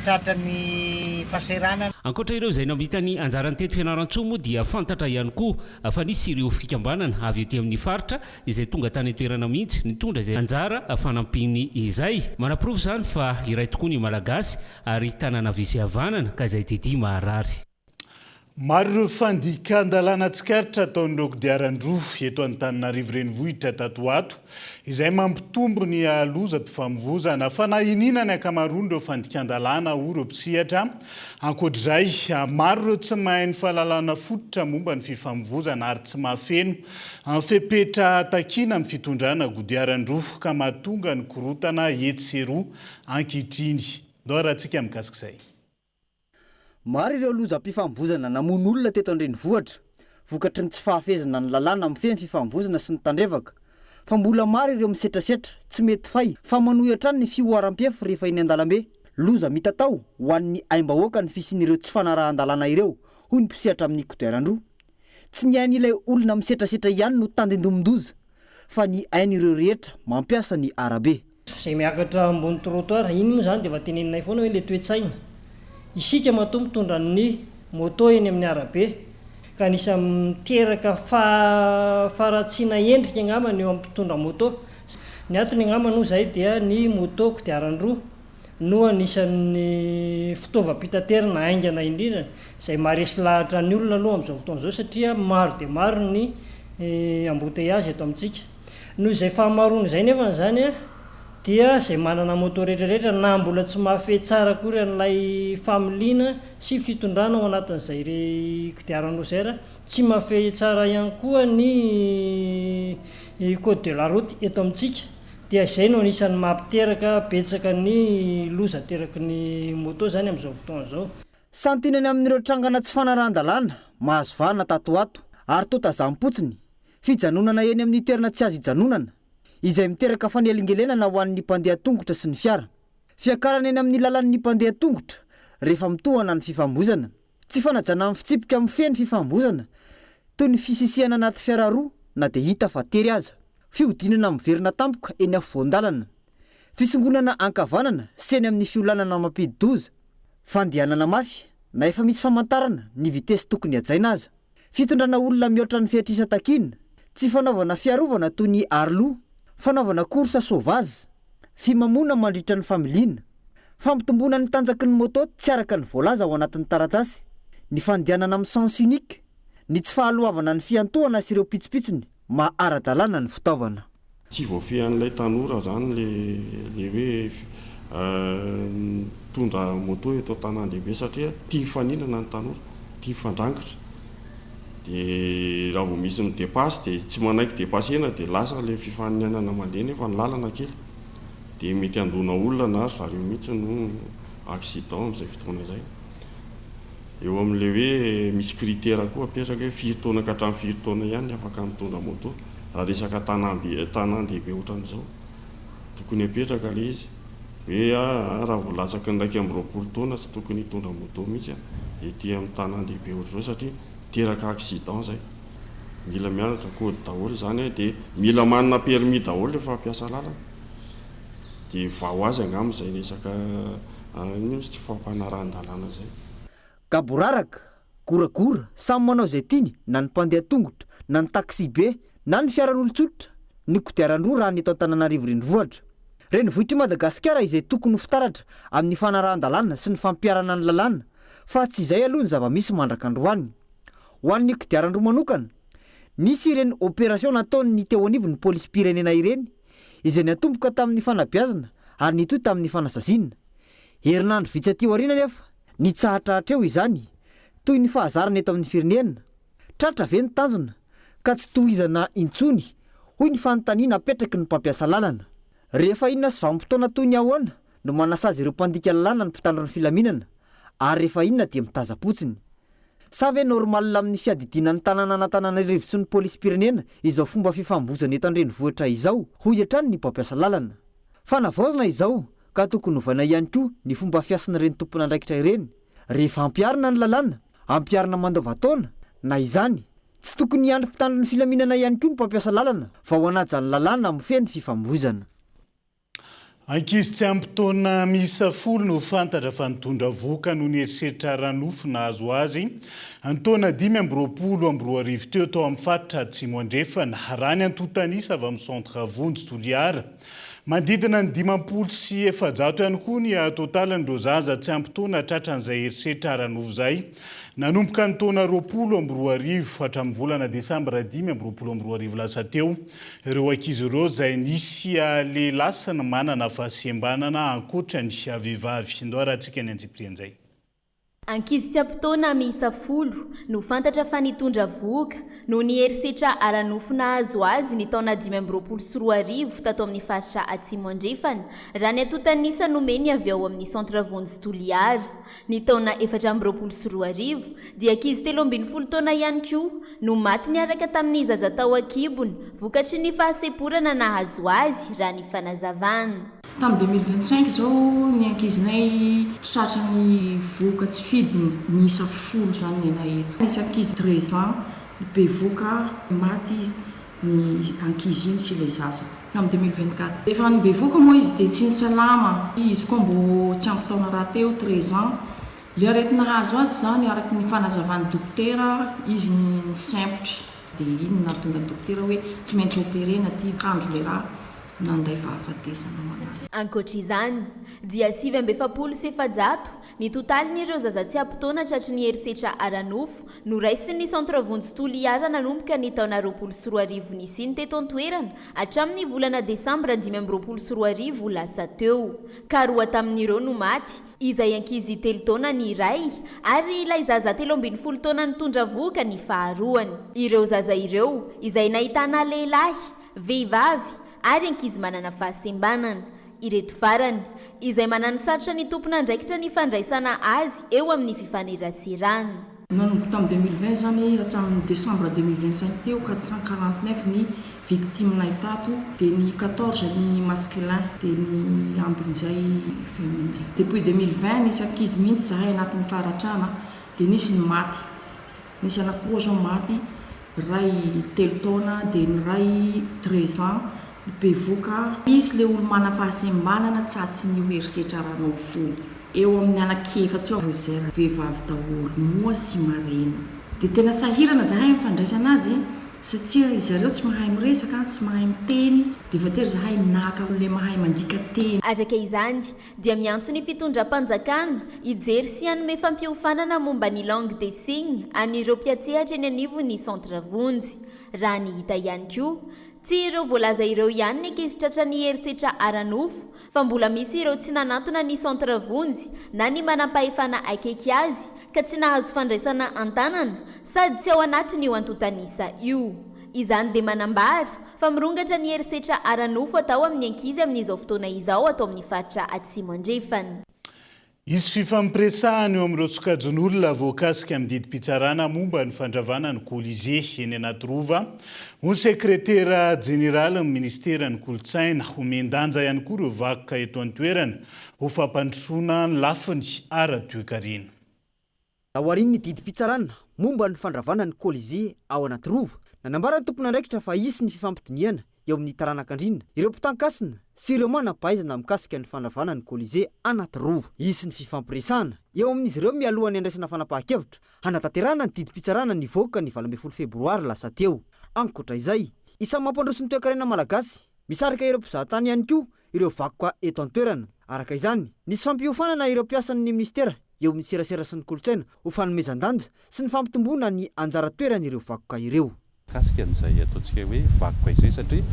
Speaker 6: tratran'ny fahasahiranana.
Speaker 2: Ankoatra ireo izay namita ny anjarany teto Fianarantsoa moa dia fantatra ihany koa fa nisy ireo fikambanana avy aty amin'ny faritra izay tonga tany an-toerana mihitsy nitondra izay anjara fanampiany izay. Manaporofo izany fa iray tokoa ny Malagasy ary tanana havia sy havanana ka izay didia maharary.
Speaker 3: Maro ireo fandikan-dalàna tsikaritra ataon'ireo kodiaran-droa eto Antananarivo Renivohitra tato ho ato, izay mampitombo ny lozam-pifamoivozana. Fanahy iniana ny ankamaroan'ireo fandikan-dalàna hoy ireo mpisehatra. Ankoatra izay, maro ireo tsy mahay ny fahalalana fototra momba ny fifamoivozana ary tsy mahafeno ny fepetra takiana amin'ny fitondrana kodiaran-droa ka mahatonga ny korontana etsy sy eroa ankehitriny. Ndao arahantsika mikasika izay.
Speaker 7: Maro ireo lozam-pifamoivozana namono olona teto an-drenivohitra, vokatry ny tsy fahafehezana ny lalàna mifehy ny fifamoivozana sy ny tandrevaka. Fa mbola maro ireo misetrasetra, tsy mety fay, fa manohy hatrany ny fihoaram-pefy rehefa eny an-dalambe. Loza mitatao ho an'ny aim-bahoaka ny fisian'ireo tsy fanarahan-dalàna ireo, hoy ny mpisehatra amin'ny kodiaran-droa. Tsy ny ain'ilay olona misetrasetra ihany no tandindomin-doza fa ny ain'ireo rehetra mampiasa ny arabe.
Speaker 8: Izay miakatra ambony trottoir, iny moa izany dia efa teneninay foana hoe ilay toe-tsaina. Isika matoa mitondra ny moto eny amin'ny arabe ka anisan'ny miteraka faharatsiana endrika angamba ny eo amin'ny mpitondra moto. Ny antony angamba noho izay dia ny moto kodiaran-droa no anisan'ny fitaovam-pitaterana haingana indrindra izay maharesy lahatra ny olona aloha amin'izao fotoana izao satria maro dia maro ny embouteillage eto amintsika. Noho izay fahamaroana izay nefany izany dia izay manana moto rehetra rehetra na mbola tsy mahafehy tsara akory an'ilay familiana sy fitondrana ao anatin'izay kodiaran-droa izay ary tsy mahafehy tsara ihany koa ny code de la route eto amintsika Dia izay no anisan'ny mampiteraka betsaka ny loza ateraky ny moto izany amin'izao fotoana izao.
Speaker 7: Santionany amin'ireo trangana tsy fanarahan-dalàna mahazo vahana tato ho ato ary toa tazam-potsiny, fijanonana eny amin'ny toerana tsy azo ijanonana, izay miteraka fanelingelenana ho an'ny mpandeha tongotra sy ny fiara. Fiakarana eny amin'ny lalan'ny mpandeha tongotra rehefa mitohana ny fifamoivoizana. Tsy fanajana ny fitsipika mifehy ny fifamoivoizana, toy ny fisisihana anaty fiara roa na dia hita fa tery aza. Fihodinana miverina tampoka eny afovoan-dalana. Fisongonana ankavanana sy eny amin'ny fiolanana mampidi-doza. Fandehanana mafy na efa misy famantarana ny vitesy tokony hajaina aza. Fitondrana olona mihoatra ny fetr'isa takiana. Tsy fanaovana fiarovana toy ny aroloha. Fanaovana course sauvage. Fimamoana mandritra ny familiana. Fampitomboana ny tanjaky ny moto tsy araka ny voalaza ao anatin'ny taratasy. Ny fandehanana amin'ny sens unique. Ny tsy fahaloavana ny fiantohana sy ireo pitsopitsony maha ara-dalàna ny fitaovana.
Speaker 9: Tsy voafehin'ilay tanora izany ilay hoe mitondra moto eto an-tanàn-dehibe satria tia mifaninana ny tanora, tia mifandrangitra. Dia raha vao misy mi-depasse dia tsy manaiky depasser-na dia lasa ilay fifaninanana mandeha nefa ny lalana kely. Dia mety handona olona na ry zareo mihitsy no accident amin'izay fotoana izay. Eo amin'ilay hoe misy critère koa apetraka hoe firy taona ka hatramin'ny firy taona ihany ny afaka mitondra moto. Raha resaka tanàm-be tanàn-dehibe ohatran'izao, tokony apetraka ilay izy hoe raha vao latsaky ny 21 taona tsy tokony hitondra moto mihitsy ety amin'ny tanàn-dehibe ohatr'izao satria miteraka accident izay. Mila mianatra code daholo izany dia mila manana permis daholo rehefa hampiasa lalana. Dia vaha ho azy angamba izay resaka Inona misy tsy fampanarahan-dalàna izay?
Speaker 7: Gaboraraka, goragora, samy manao izay tiany na ny mpandeha tongotra, na ny taxi-be, na ny fiaran'olon-tsotra, ny kodiaran-droa raha ny eto Antananarivo renivohitra. Renivohitr'i Madagasikara izay tokony ho fitaratra amin'ny fanarahan-dalàna sy ny fampiharana ny lalàna, fa tsy izay aloha ny zava-misy mandrak'androany. Ho an'ny kodiaran-droa manokana, nisy ireny opération nataon'ny teo anivon'ny polisim-pirenena ireny, izay niantomboka tamin'ny fanabeazana ary nitohy tamin'ny fanasaziana. Herinandro vitsy aty aoriana anefa, nitsahatra hatreo izany, toy ny fahazarana eto amin'ny firenena. Tratra ve ny tanjona ka tsy tohizana intsony, hoy ny fanontaniana apetraky ny mpampiasa lalana. Rehefa inona sy vanim-potoana toy ny ahoana no manasazy ireo mpandika lalàna ny mpitandro ny filaminana ary rehefa inona dia mitaza-potsiny? Sa ve normal amin'ny fiadidiana ny tanànan'Antananarivo sy ny polisim-pirenena izao fomba fifamoivoizana eto an-drenivohitra izao, hoy hatrany ny mpampiasa lalana. Fanavaozana izao ka tokony hovaina ihany koa ny fomba fiasan'ireny tompon'andraikitra ireny rehefa ampiharina ny lalàna, ampiharina mandavan-taona na izany. Tsy tokony hiandry mpitandro ny filaminana ihany koa ny mpampiasa lalana vao hanaja ny lalàna mifehy ny fifamoivoizana.
Speaker 3: Ankizy tsy ampy taona miisa folo no fantatra fa nitondra vohoka noho ny herisetra ara-nofo nahazo azy ny taona 2025 teo tao amin'ny faritra Atsimo Andrefana. Raha ny antontan'isa avy amin'ny Centre Vonjy Toliara, manodidina ny 450 ihany koa ny totalin'ireo zaza tsy ampy taona tratran'izay herisetra ara-nofo izay nanomboka ny taona 2020 hatramin'ny volana desambra 2025 lasa teo. Ireo ankizy ireo izay nisy lehilahy sy ny manana fahasembanana ankoatra ny vehivavy. Ndao arahantsika ny antsipirian'izay.
Speaker 10: Ankizy tsy ampy taona miisa folo no fantatra fa nitondra vohoka noho ny herisetra ara-nofo nahazo azy ny taona 2025 tato amin'ny faritra Atsimo Andrefana, raha ny antontan'isa nomeny avy ao amin'ny Centre Vonjy Toliara. Ny taona 2024 dia ankizy 13 taona ihany koa no maty niaraka tamin'ny zaza tao an-kibony vokatry ny fahasemporana nahazo azy, raha ny fanazavana.
Speaker 4: Tamin'ny 2025 izao ny ankizinay tratran'ny vohoka tsy fidiny miisa folo izany ny anay eto. Nisy ankizy 13 ans bevohoka maty ny ankizy iny sy ilay zaza tamin'ny 2024. Rehefa nibevohoka moa izy dia tsy nisalama, izy koa mbô tsy ampy taona rahateo, 13 ans. Ilay aretina nahazo azy izany araka ny fanazavan'ny dokotera, izy nisempotra dia iny no nahatonga ny dokotera hoe tsy maintsy operena ity kandro ilay raha nanday fahafatesana ho an'azy.
Speaker 10: Ankoatra izany, dia 449 ny totalin'ireo zaza tsy ampy taona tratry ny herisetra ara-nofo noraisin'ny Centre Vonjy Toliara nanomboka ny taona 2020 nisiany teto an-toerana hatramin'ny volana desambra 2025 lasa teo, ka roa tamin'ireo no maty, izay ankizy telo taona ny iray ary ilay zaza 13 taona nitondra vohoka ny faharoany. Ireo zaza ireo, izay nahitana lehilahy, vehivavy ary ankizy manana fahasembanana. Ireto farany, izay mananosarotra ny tompon'andraikitra ny fandraisana azy eo amin'ny fifaneraserana.
Speaker 4: Nanomboka tamin'ny 2020 izany hatramin'ny décembre 2025 teo, 449 ny victime-nay tato, dia ny 14 ny masculin, dia ny ambin'izay féminin. Depuis 2020 nisy ankizy mihitsy izahay anatin'ny faharatrana, dia nisy ny maty. Nisy anankiroa zao maty, iray telo taona dia ny iray 13 ans, bevoka. Misy le olo mana fahasembanana tsatsy ny io herisetra ara-nofo io. Eo amin'ny anakiefatsy eo Rosaire vehivavy daholo moa sy marena. Dia tena sahirana zahay amin'ny fandraisana azy satria zareo tsy mahay miresaka, tsy mahay miteny, dia voatery zahay naka olona mahay mandika teny.
Speaker 10: Araka izany dia miantso ny fitondram-panjakana hijery sy hanome fampiofanana momba ny langue des signes an'ireo mpiantsehatra eny anivon'ny Centre Vonjy. Raha ny hita ihany koa, tsy ireo voalaza ireo ihany ny ankizy tratran'ny herisetra ara-nofo fa mbola misy ireo tsy nanantona ny Centre Vonjy na ny manampahefana akaiky azy ka tsy nahazo fandraisana an-tanana sady tsy ao anatin'io antontan'isa io. Izany dia manambara fa mirongatra ny herisetra ara-nofo atao amin'ny ankizy amin'izao fotoana izao ato amin'ny faritra Atsimo Andrefana.
Speaker 3: Hisy fifampiresahana eo amin'ireo sokajin'olona voakasika amin'ny didim-pitsarana momba ny fandravana ny Colisée eny Anatirova ho sekretera jeneralin'ny minisiteran'ny Kolontsaina. Homen-danja ihany koa ireo vakoka eto an-toerana ho fampandrosoana ny lafiny ara-toekarena.
Speaker 7: Taorian'ny didim-pitsarana momba ny fandravana ny Colisée ao Anatirova, nanambara ny tompon'andraikitra fa hisy ny fifampidinihana eo amin'ny taranak'andriana, ireo mpitankasina sy ireo manam-pahaizana mikasika ny fandravana ny Colisée Anatirova. Hisy ny fifampiresahana eo amin'izy ireo mialohan'ny handraisana fanapahan-kevitra hanatanterahana ny didim-pitsarana nivoaka ny 18 febroary lasa teo. Ankoatra izay, isan'ny mampandroso ny toekarena malagasy Misarika ireo mpizahatany ihany koa ireo vakoka eto an-toerana. Araka izany, nisy fampiofanana ireo mpiasan'ny minisitera eo amin'ny serasera sy ny kolontsaina ho fanomezan-danja sy ny fampitomboana ny anjara toeran'ireo vakoka ireo.
Speaker 11: Mikasika an'izay ataontsika hoe vakoka izay satria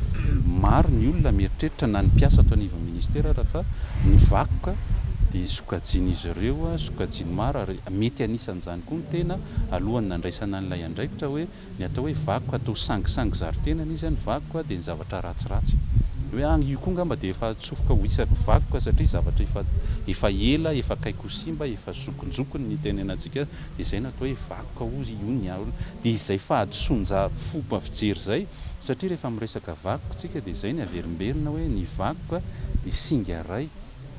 Speaker 11: maro ny olona mieritreritra na ny mpiasa ato anivon'ny minisitera ara fa ny vakoka dia sokajian'izy ireo sokajiany maro ary mety anisan'izany koa ny tena alohan'ny nandraisana an'ilay andraikitra hoe Ny atao hoe vakoka atao sangisangy zary tenany izy an, ny vakoka dia ny zavatra ratsiratsy. Ny hoe an io koa angamba dia efa atsofoka ho isaky vakoka satria zavatra efa efa ela, efa akaiky ho simba, efa zokinjokiny ny itenenantsika azy, dia izay no atao hoe vakoka hozy io ny ahy. Dia izay fahadisoan-ja fomba fijery izay, satria rehefa miresaka vakoka tsika dia izay ny averimberina hoe ny vakoka dia singa iray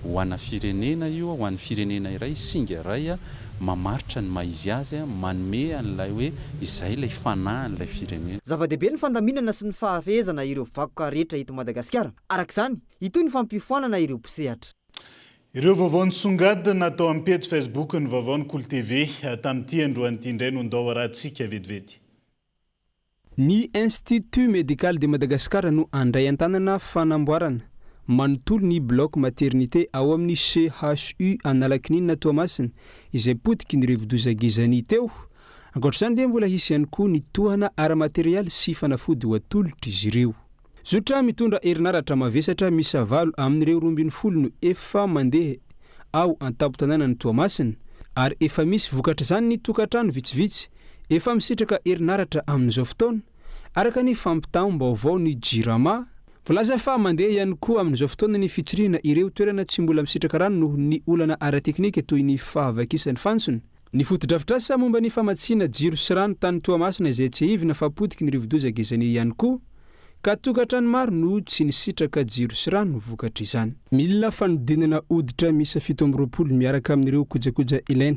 Speaker 11: ho ana firenena io, ho an'ny firenena iray, singa iray mamaritra ny maha izy azy, manome an'ilay hoe izay ilay fanahin'ilay firenena.
Speaker 7: Zava-dehibe ny fandaminana sy ny fahafehezana ireo vakoka rehetra eto Madagasikara. Araka izany, hitohy ny fampiofanana ireo mpisehatra.
Speaker 3: Ireo vaovao nisongadina tao amin'ny pejy Facebook ny vaovaon'ny Kolo TV tamin'ity androany ity indray no ndao arahantsika vetivety.
Speaker 12: Ny Institut Médical de Madagascar no handray an-tanana fanamboarana manontolo ny bloc maternité ao amin'ny CHU Analakininina Toamasina izay potiky ny rivodoza Gezani teo. Ankoatra izany dia mbola hisy ihany koa ny tohana ara-materialy sy fanafody ho atolotr'izy ireo. Zotra mitondra herinaratra mavesatra miisa valo amin'ireo 12 no efa mandeha ao an-tampon-tanànan'i Toamasina ary efa misy vokatr'izany ny tokantrano vitsivitsy efa misitraka herinaratra amin'izao fotoana, araka ny fampitam-baovao ny Jirama. Voalaza fa mandeha ihany koa amin'izao fotoana ny fitsirihana ireo toerana tsy mbola misitraka rano noho ny olana ara-teknika toy ny fahavakisan'ny fantsona. Ny fotodrafitrasa momba ny famatsiana jiro sy rano tany Toamasina izay tsiahivina fa potiky ny rivodoza Gezani ihany koa. ka tokantrano maro no tsy nisitraka jiro sy rano vokatr'izany. Milina fanodinana hoditra miisa 27 miaraka amin'ireo kojakoja ilaina,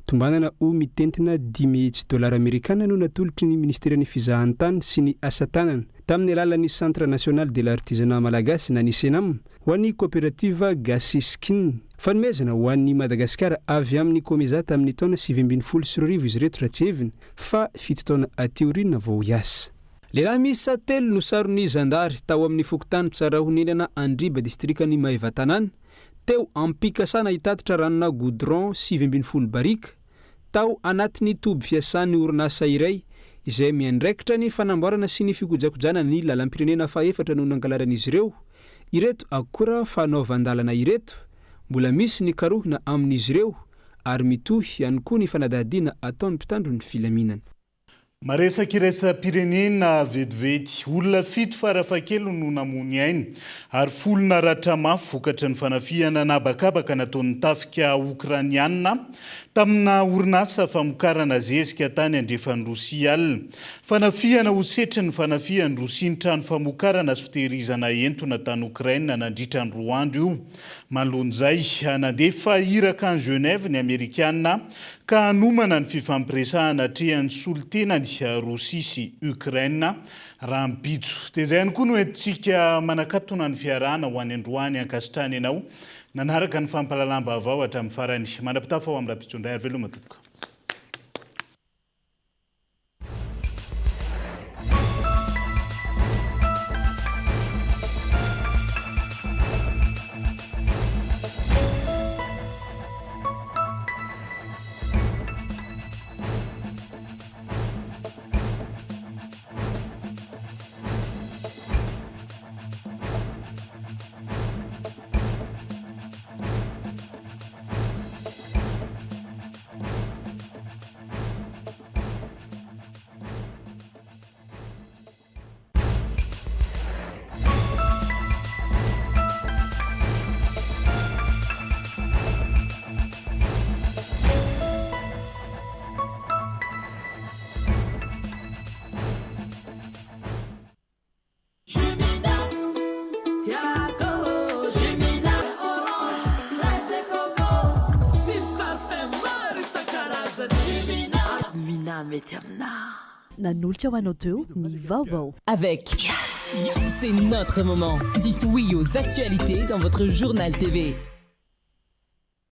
Speaker 12: tombanana ho mitentina 500 dolara amerikana no natolotry ny Ministeran'ny Fizahantany sy ny Asa Tanana tamin'ny alalan'ny Centre National de l'Artisanat Malagasy na ny Cenam ho an'ny Koperativa Gasy Skin. Fanomezana ho an'i Madagasikara avy amin'ny Comesa tamin'ny taona 2019 izy ireto raha tsiahivina fa fito taona aty aoriana vao hiasa. Lehilahy miisa telo no saron'ny zandary tao amin'ny fokontany Tsarahonenana Andriba distrikan'i Maevatanàna teo am-pikasana hitatitra ranona goudron 19 barika tao anatin'ny toby fiasan'ny orinasa iray izay miandraikitra ny fanamboarana sy ny fikojakojana ny lalam-pirenena fahefatra no nangalaran'izy ireo ireto akora fanaovan-dalana ireto. Mbola misy ny karohina amin'izy ireo ary mitohy ihany koa ny fanadihadiana ataon'ny mpitandro ny filaminana.
Speaker 3: Maresaka iraisam-pirenena vetivety. Olona fito farafahakeliny no namoy ny ainy ary folo naratra mafy vokatry ny fanafihana an'habakabaka nataon'ny tafika Okrainiana tamina orinasa famokarana zezika tany andrefan'i Rosia alina. Fanafihana ho setrin'ny fanafihan'i Rosia ny trano famokarana sy fitehirizana entona tany Okraina nandritra ny roa andro io. Manoloana izay, nandefa iraka any Genève ny Amerikana ka hanomana ny fifampiresahana atrehan'ny solontenany Rosia sy Ukraine rahampitso. Dia izay ihany koa no entintsika manakatona ny fiarahana ho any androany. Ankasitrahana ianao nanaraka ny fampahalalam-baovao hatramin'ny farany. Mandra-pitafa ho amin'ny rahampitso indray ary veloma tompoko.
Speaker 17: Nanolotra ho anao teo ny vaovao.
Speaker 13: Avec C'est notre moment. Dites oui aux actualités dans votre journal TV.